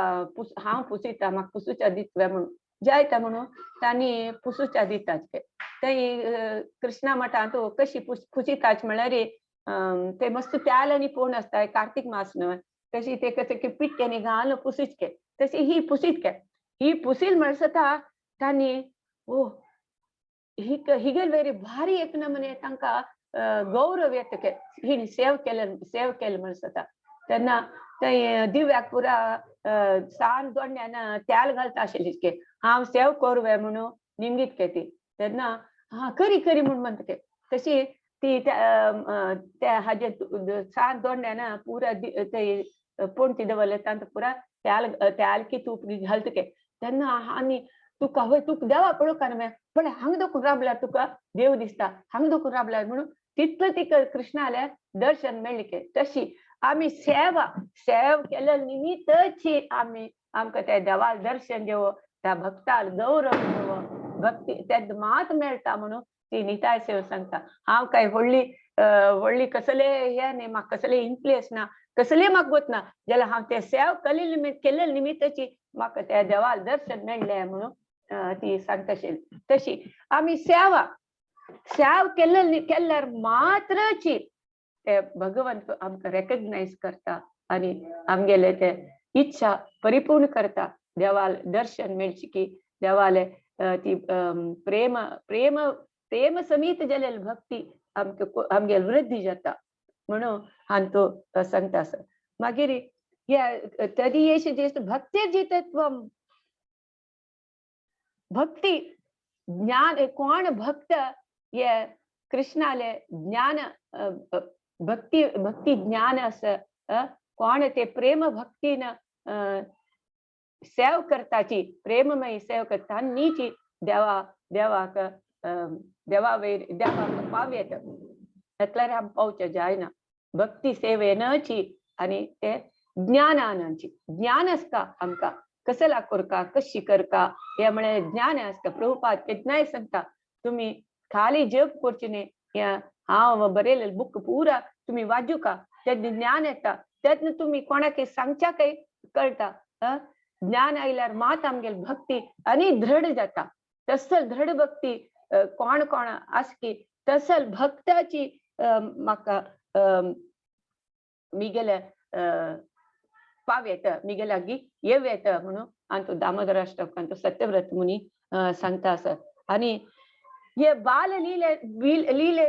हांव पुसिता म्हाका पुसूच्या दितले म्हणून जायता म्हणून तांणी पुसूच्या दितात के. ते कृष्णा मठांत कशी पुसिताच म्हळ्यार ते मस्त त्याल आनी पोण आसता कार्तिक मास न्हय, तशी ते कशें की पिट्ट्यांनी घालून पुसीत के तशी ही पुसीत के. ही पुसील म्हणसता तांणी ओ हिगेल वेरी भारी एक नमुने तांकां गौरव येता के हिणी सेव केले सेव केले म्हणसता. तेन्ना ते दिव्याक पुरा सान दोंड्यान त्याल घालता आशिल्ली के हांव सेव करूं म्हणून निमगीत के ती. तेन्ना हा करी करी म्हूण म्हणटा के. तशी ती त्या हाजे सान दोंड्यान पुरा ते पोणती दवरले तांकां पुरा त्याल त्याल की तूप घालता के. तेन्ना आनी तुका हय तुका देवा पळोवंक ना पळय हांगा दोकून राबल्यार तुका देव दिसता, हांगा दोकून राबल्यार म्हणून तितलो तिका कृष्णाले दर्शन मेळ्ळें के. तशी आमी सेवा सेव केले निमित्तची आमी आमकां त्या देवाक दर्शन घेवप, त्या भक्ताक गौरव घेवप, भक्ती ते मात मेळटा म्हणून ती निताय सेव सांगता. हांव काय व्हडली व्हडली कसले हे न्ही, म्हाका कसले इन्फ्लुएन्स ना, कसले म्हाका गोत ना, जाल्यार हांव ते सेव केल्ले निमित्ताची म्हाका त्या देवाक दर्शन मेळ्ळें म्हणून ती सांगता. तशी आमी सेवा सेव केल्ले केल्यार मात्रची ते भगवंत आमकां रेकग्नायज करता आनी आमगेले ते इच्छा परिपूर्ण करता. देवाल दर्शन मेळचे की देवाले ती प्रेम प्रेम प्रेम समीत जालेली भक्ती आमकां आमगेले वृद्धी जाता म्हणून हांतो सांगता आसा. मागीर ह्या तदीयेश जेष्ठ भक्तिर्जितत्वम भक्ती ज्ञान कोण भक्त हे कृष्णाले ज्ञान भक्ती भक्ती ज्ञान असं कोण ते प्रेम भक्तीन सेव करताची, प्रेममय सेव करता नीची देवा देवाक देवा वयर देवाक पावयेत म्हटल्यार आम पावचे जायना. भक्ती सेवेनची आनी ते ज्ञानानची ज्ञान आसता आमकां कसला करका कशी करका हे म्हळ्यार ज्ञान आसता. प्रभुपाद केन्नाय सांगता तुमी खाली जप करचे न्ही, हांव बरयलें बुक पुरा तुमी वाजुका तेन्ना ज्ञान येता, तेन्ना तुमी कोणाक सांगच्याकय कळटा. ज्ञान आयल्यार मात आमगेल भक्ती आनी दृढ जाता. तसल दृढ भक्ती कोण कोण आसकी तसल भक्ताची म्हाका मिगेले पाव येता, मिगे लागीं येव येता म्हणून आनी तो दामोदराष्टकान तो सत्यव्रत मुनी सांगता आसा. आनी हे बाल लीले लीले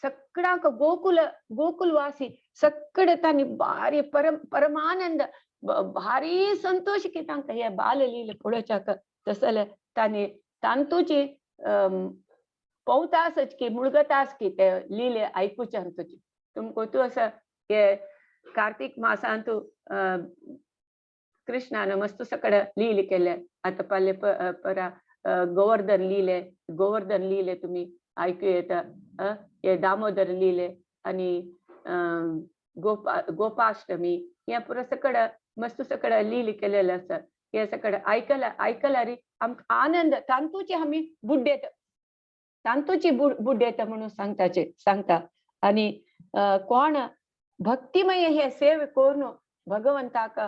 सगळ्यांक गोकुल गोकुलवासी सगळे तांणी भारी परम परमानंद भारी संतोष की तांकां हे बाल लीले पळोवच्याक. तसले तांणी तांतूची पवता आसच की मुळगता आस की ते लीले आयकुचे तुजी तुमकां तूं आसा हे कार्तीक मासांतू कृष्णान मस्त सगळे लीले केले. आतां पाले परा गोवर्धन लिहिले, गोवर्धन लिहिले तुम्ही ऐकू येता. हे दामोदर लिहिले आणि गोपाष्टमी हे पुरा सगळं मस्त सगळं लिहिले केलेलं आसा. हे सगळं ऐकला ऐकल्यार आमकां आनंद तांतूचे आमी बुड्डेत तांतूची बुड्डेत म्हणून सांगताचे सांगता. आणि कोण भक्तिमय हे सेव करून भगवंताक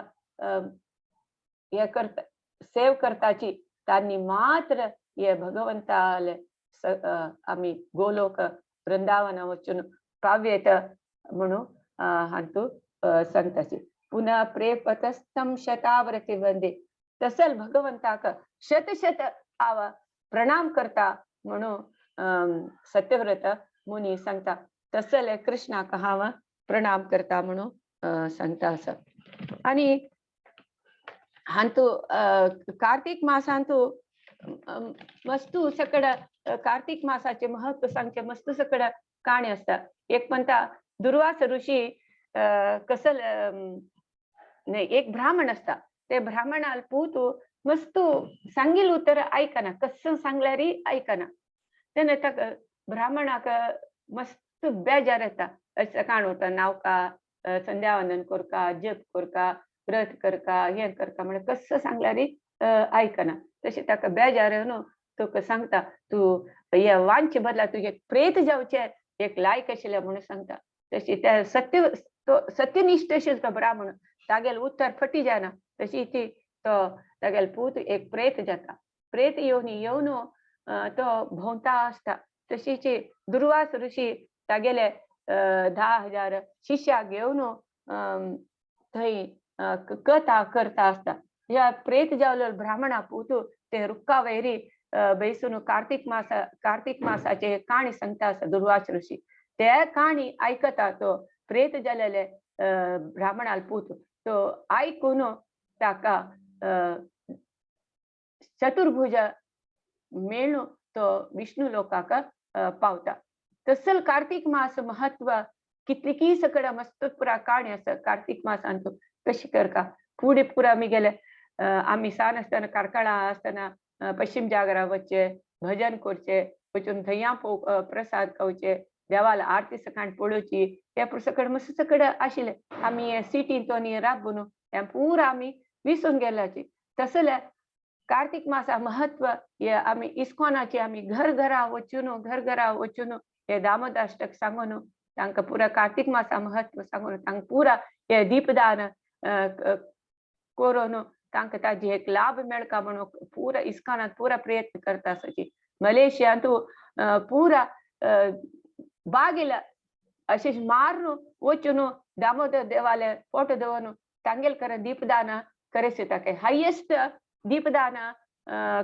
हे करता सेव करताची तांणी मात्र हे भगवंताले आमी गोलोक वृंदावना वचून पावयेत म्हणून हांतू सांगताची. पुनः प्रेपतस्थम शताव्रती वंदे तसल भगवंताक शत शत आव प्रणाम करता म्हणून सत्यव्रत मुनी सांगता. तसल कृष्णाक हांव प्रणाम करता म्हणून सांगता आसा. आणि हांतू कार्तीक मासांतू मस्तू सगळं कार्तीक मासाचे महत्व सांगचे मस्त सगळं काणी आसता. एक म्हणटा दुर्वास ऋषी कसल नाही एक ब्राह्मण आसता, ते ब्राह्मणाल पूत मस्त सांगील उतर आयकना, कसं सांगल्यार आयकना. तेन्ना ताका ब्राह्मणाक मस्त बेजार येता. सकाळ उठता नावका संध्यावंदन करका जप करका व्रत करका हें करका म्हळ्यार कसं सांगल्यार आयकना. तशें ताका बेजार येवन तुका सांगता तूं हे वांचे बदला तुजें प्रेत जावचें एक लायक आशिल्लें म्हणून सांगता. तशी त्या सत्य तो सत्यनिष्ठ आशिल्लो तो ब्राह्मण तागेल उत्तर फटी जायना. तशी ती तो तागेल पूत एक प्रेत जाता. प्रेत येवन येवन तो भोंवता आसता. तशीच दुर्वास ऋषी तागेले 10,000 शिष्याक घेवन थंय कथा करता आसता. ह्या प्रेत जावलो ब्राह्मणा पूत ते रुक्का वैरी बैसून कार्तीक मासा कार्तीक मासाचे काणी सांगता आसा दुर्वास ऋषी. ते काणी आयकता तो प्रेत जालेले ब्राह्मणाल पूत तो आयकून ताका चतुर्भुज मेळून तो विष्णू लोकाक पावता. तसल कार्तीक मास महत्व कितली सगळं मस्त पुरा काणी आसा कार्तीक मासांत कशी करका. फुडें पुरा आमी गेले आमी सान आसतना कार्कळा आसतना पश्चिम जागरा वचचे भजन करचे वचून थंय प्रसाद खावचे देवाला आरती सकाळ पळोवची ते सगळें मस्त सगळें आशिल्लें. आमी सिटींत तो राबून हें पुरा आमी विसरून गेल्याची. तसले कार्तीक मासा महत्व हे आमी इस्कॉनाचे आमी घर घरा वचून घर घरा वचून हे दामोदाष्टक सांगून तांकां पुरा कार्तीक मासा महत्व सांगून तांकां पुरा हे दीपदान करून तांकां ताजे एक लाभ मेळका म्हणून पुरा इस्कॉनांत पुरा प्रयत्न करता आसाची. मलेशियांत पुरा बागेला अशें मारून वचून दामोदर देवाले फोटो दवरून तांगेल कर दीपदान करेसे ताके हायेस्ट दीपदान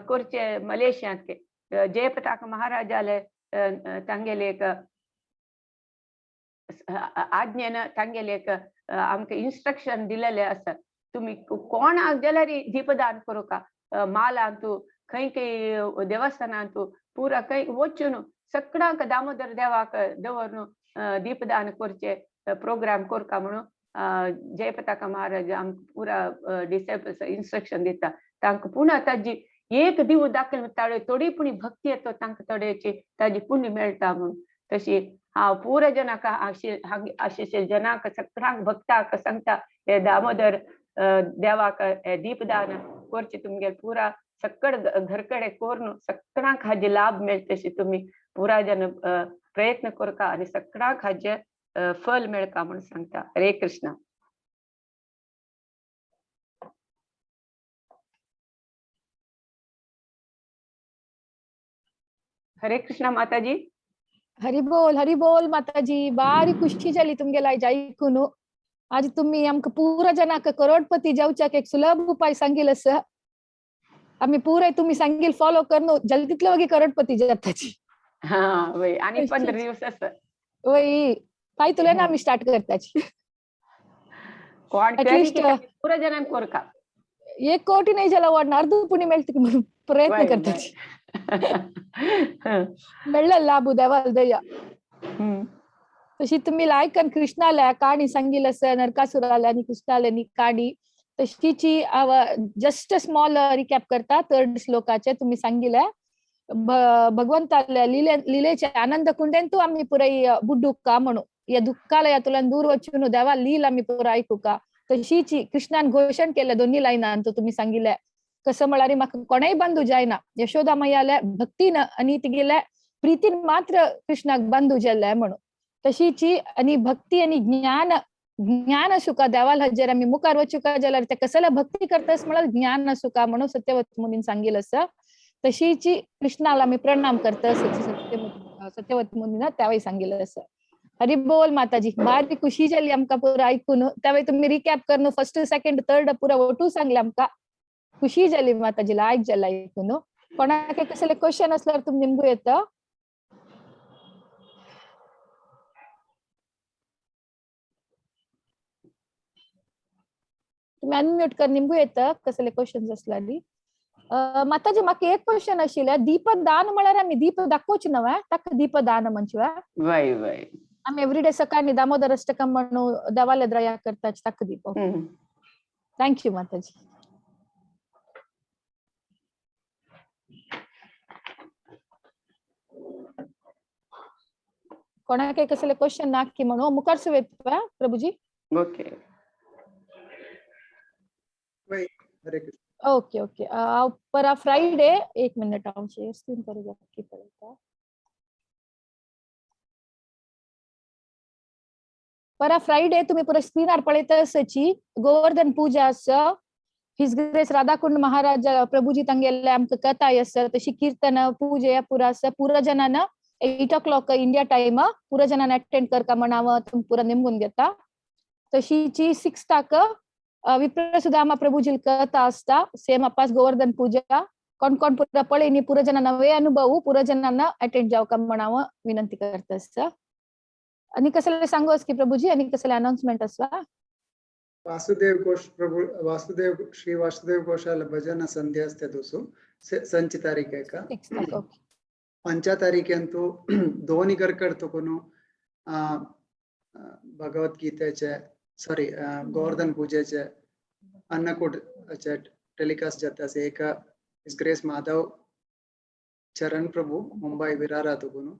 करचे मलेशियांत. जयपताक महाराजाले तांगेले एक आज्ञेन तांगेले एक आमकां इन्स्ट्रक्शन दिलेले आसा तुमी कोणाक जाल्यार दीपदान करूका मालांतू खंय खंय देवस्थानांतू पुरा खंय वचून सगळ्यांक दामोदर देवाक दवरून दीपदान करचे प्रोग्राम करका म्हणून जयपताका महाराज आमकां पुरा डिसायपल्स इन्स्ट्रक्शन दिता तांकां पुन्हा ताजी एक दिव दाखयल ताळे थोडी पुणी भक्ती येतो तांकां थोड्याची ताजी पुण्य मेळटा म्हणून. तशी हांव पुरा जनाक आशिशे जनाक सगळ्यांक भक्ताक सांगता हे दामोदर देवाक हे दीपदान करचे तुमगेर पुरा सगळ घरकडे करून सगळ्यांक हाजे लाभ मेळटशी तुमी पुरा जन प्रयत्न करका आनी सगळ्यांक हाजे फल मेळका म्हणून सांगता. हरे कृष्णा. हरे कृष्णा माताजी. हरी बोल हरी बोल माताजी. बारी खुशी जाली तुमगेला आयज आयकून. आज तुम्ही आमकां पुरा जनाक करोडपती जावच्याक एक सुलभ उपाय सांगील आसा. आमी पुराय तुम्ही सांगील फॉलो करून जल्दीतले वगी करोडपती जाताची. हा वय आणि 15 दिवस आसा. वय पाय तुला ना आमी स्टार्ट करताची. कोण At least, पुरा जनांक कोरका 1 कोटी नाही जाला वाढणार अर्ध पुणे मेळत म्हणून प्रयत्न करताची. मेळ्ळा लाभ देवाल दया. तशी तुम्ही लायकन कृष्णाला काणी सांगिल आसा नरकासुराला आणि कृष्णाला नी काणी तशीची जस्ट स्मॉल रिकॅप करता थर्ड श्लोकाचे तुम्ही सांगिले. भगवंताल्या लिलेचे आनंद कुंडेन तू आम्ही पुराय बुड्डुका म्हणू या दुःखाला या तुला दूर वचून देवा लील आम्ही पुरा ऐकूका. तशीची कृष्णान घोषण केलं दोन्ही लायनान तो तुम्ही सांगिले. कसं म्हळ्यार म्हाका कोणेय बंधू जायना यशोदा मैयाल्या भक्तीन आणि तिगेल्या प्रीतीन मात्र कृष्णाक बंधू जाल्ले म्हणून. तशीची आणि भक्ती आणि ज्ञान ज्ञान सुका देवाल हजेर आमी मुखार वचुका जाल्यार ते कसला भक्ती करतस म्हळ्यार ज्ञान सुका म्हणून सत्यवत मुनीन सांगिल आसा. तशीची कृष्णाला आमी प्रणाम करतस सत्यवत मुनीन त्यावेळी सांगिल आसा. हरी बोल माताजी. बारी खुशी जाली आमकां पुरा आयकून. त्यावेळी तुमी रिकॅप करून फर्स्ट सेकंड थर्ड पुरा ओटू सांगले आमकां. खुशी जाली माताजी लायक जाला ऐकून. कोणाक कसले क्वेश्चन असल्यार तुमी निमगू येता. तुम्ही अनम्यूट कर निमगू येता कसले क्वेश्चन असल्यार. माताजी म्हाका एक क्वेश्चन आशिल्लें. दीपदान म्हळ्यार आमी दीप दाखोवचे न्हय ताका दीपदान म्हणचे. वय वय आमी एवरीडे सकाळी दामोदर अष्टकम म्हणून देवाला द्रया करता ताका दीप. Thank you माताजी. कोणाक कसले क्वेश्चन नाकी म्हणून मुखार सुवेत प्रभुजी. ओके हरे कृष्ण. ओके ओके परा फ्रायडे एक मिनिट हांव शेअर स्क्रीन करूं की पळयता. परा फ्रायडे तुम्ही पुरा स्क्रीनार पळयता आसाची गोवर्धन पूजा आसा. His grace Radhakund Maharaj Prabhuji तांगेले आमकां कथा आसा. तशी कीर्तन पूजा पुरा आसा. पुरा जनान 8 o'clock India time पुरा जनान अटेंड करका म्हणाव तुमी पुरा निमगून घेता. तशीची 6 विप्रसुदामा प्रभुजी कथा आसता. सेम अपास गोवर्धन पूजा कोण कोण पुरा पळय न्ही पुरा जनांना नवे अनुभव पुरा जनांना अटेंड जावका म्हणाव विनंती करता आसा. आनी कसले सांगू की प्रभुजी आनी कसले अनाउन्समेंट आसा. वासुदेव घोष प्रभु वासुदेव श्री वासुदेव घोषाल भजन संध्या असते दोसो संच तारीख आहे का 5 तारीखेंतु दोन्ही घरकर तुकोनु भगवद्गीतेचे सॉरी गोवर्धन पूजेचे अन्नकूट टेलिकास्ट जाता. एक his grace Madhav चरण प्रभु मुंबई विरारा तुकोनु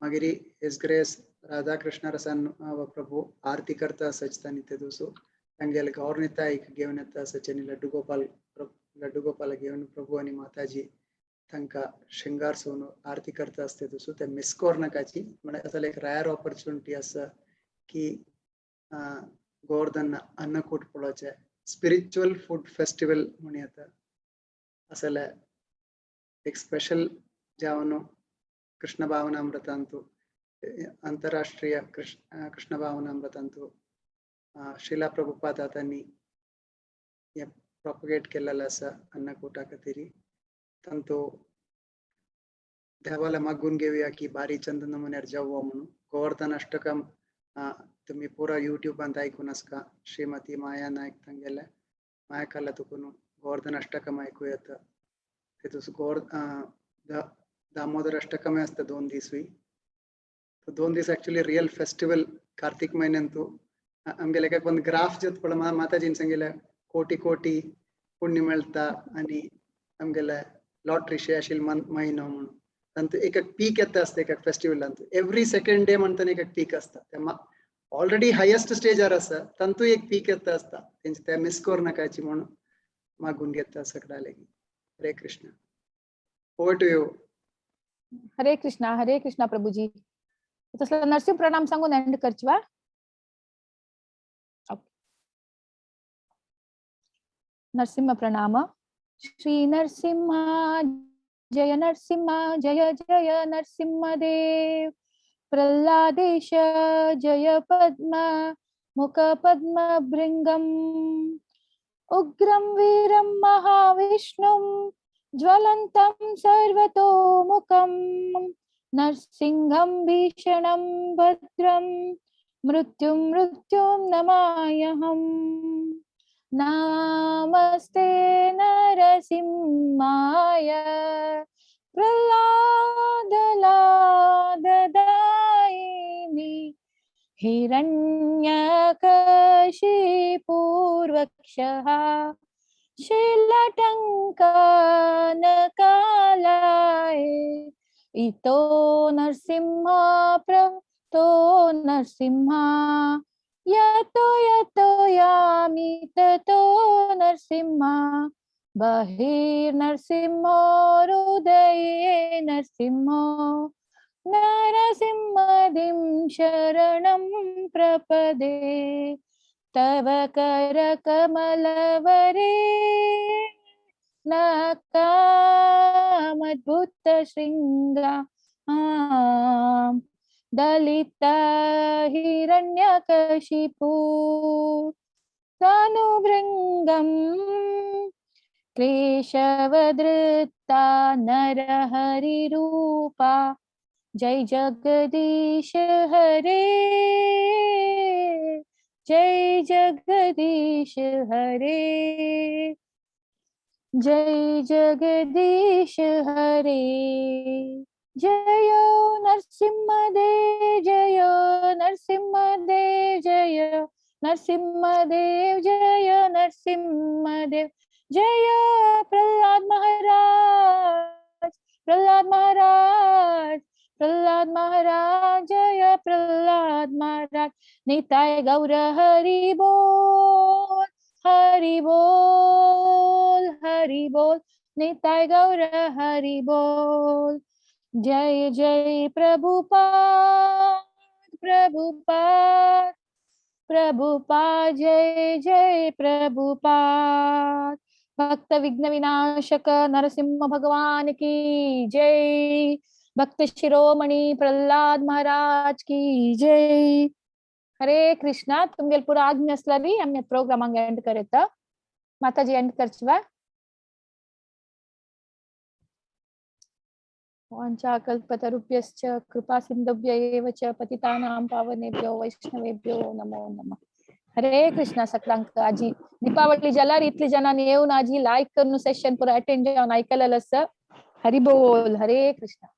मागीर his grace Radhakrishna रसन प्रभु आरती करता सचता ते दोसो तांगेले गौरनिता एक घेवन येता सचनी लड्डू गोपाल घेवन प्रभु आनी माताजी तांकां शृंगार सोन आरती करता आसते तसो ते मिस कोरनाकाची म्हळ्यार असल एक रॅर ऑपॉर्च्युनिटी आसा की गोवर्धन अन्नकूट पळोवचें स्पिरिच्युअल फूड फेस्टिवल म्हूण येता. असले एक स्पेशल जावन कृष्ण भावनामृतांतु अंतरराष्ट्रीय कृष्ण भावनामृतांतु श्रीला प्रभुपाद तांणी हें प्रोपगेट केलेलें आसा अन्नकूटा खातीर. तांतू देवाला मागून घेवया की बारी चंद नमुन्यार जावो म्हणून. गोवर्धन अष्टकम तुम्ही पुरा यूट्यूबांत आयकून आसका. श्रीमती माया नायक तांगेले माया काला तुकून गोवर्धन अष्टकम आयकूं येता. तेतून दामोदर अष्टकम आसता 2 दीसूय. 2 दीस एक्चुअली रियल फेस्टिवल कार्तिक म्हयन्यांतू आमगेले एक ಒಂದು ग्राफ ಜೊತೆ ಪಳ माताजीन सांगिल्लें कोटी कोटी पुण्य मेळटा आनी आमगेले लॉटरी शे आशिल्ले म्हयनो म्हणून. तांतू एक एक पीक येता आसता एक फेस्टिवलांत, एवरी सेकंड डे म्हणटना एक पीक आसता. तेन्ना ऑलरेडी हायेस्ट स्टेजार आसा, तांतू एक पीक येता आसता. तेंचे ते मिस करू नाकाची म्हणून मागून घेता सगळ्या लागीं. Hare Krishna. Over to you. Hare Krishna, Hare Krishna Prabhuji. तसला नरसिंह प्रणाम सांगून एंड करची वा. नरसिंह प्रणाम. श्री नरसिंह जय नरसिंह जय जय नरसिंह देव. प्रल्हादेश जय पद्म मुख पद्म भृंगम. उग्रं वीरं महाविष्णुं ज्वलन्तं सर्वतोमुखं. नरसिंहं भीषणं भद्रं मृत्युं मृत्युं नमाम्यहम्. नमस्ते नरसिंहाय प्रह्लादलाददायिनि. हिरण्यकशिपूर्वक्षः शिलटङ्कनकालाय. इतो नरसिंह प्रतो नरसिंह यतो यतो यामि ततो नरसिंह. बहिर्नरसिंहो हृदये नरसिंहो नरसिंहदिं शरणं प्रपदे. तव करकमलवरे नकामद्भुतशृङ्गा दलिता हिरण्यकशिपु तनुभृङ्गं केशवधृता नरहरिरूपा. जय जगदीश हरे जय जगदीश हरे जय जगदीश हरे. जय नरसिंह देव जय नरसिंह देव जय नरसिंह देव जय नरसिंह देव. जय प्रहलाद महाराज प्रहलाद महाराज प्रहलाद महाराज जय प्रहलाद महाराज. निताय गौर हरि बोल हरि बोल हरि बोल. निताय गौर हरि बोल. जय जय प्रभुपाद प्रभुपाद प्रभुपाद जय जय प्रभुपाद. भक्त विघ्न विनाशक नरसिंह भगवान की जय. भक्त शिरोमणि प्रल्हाद महाराज की जय. हरे कृष्णा. तुमगेल पूरा आज्ञा असल्यारी आम्ही प्रोग्राम एंड करेत. माताजी एंड करचवा. वाञ्छाकल्पतरुभ्यश्च कृपा सिन्धुभ्य एव च पतितानां पावनेभ्यो वैष्णवेभ्यो नमो नमः. हरे कृष्णा. सकळांक आजी दीपावली जाल्यार इतले जणांनी येवन आजी लायक करून सेशन पुरा अटेंड जावन आयकलेलं आसा. हरि बोल. हरे कृष्णा.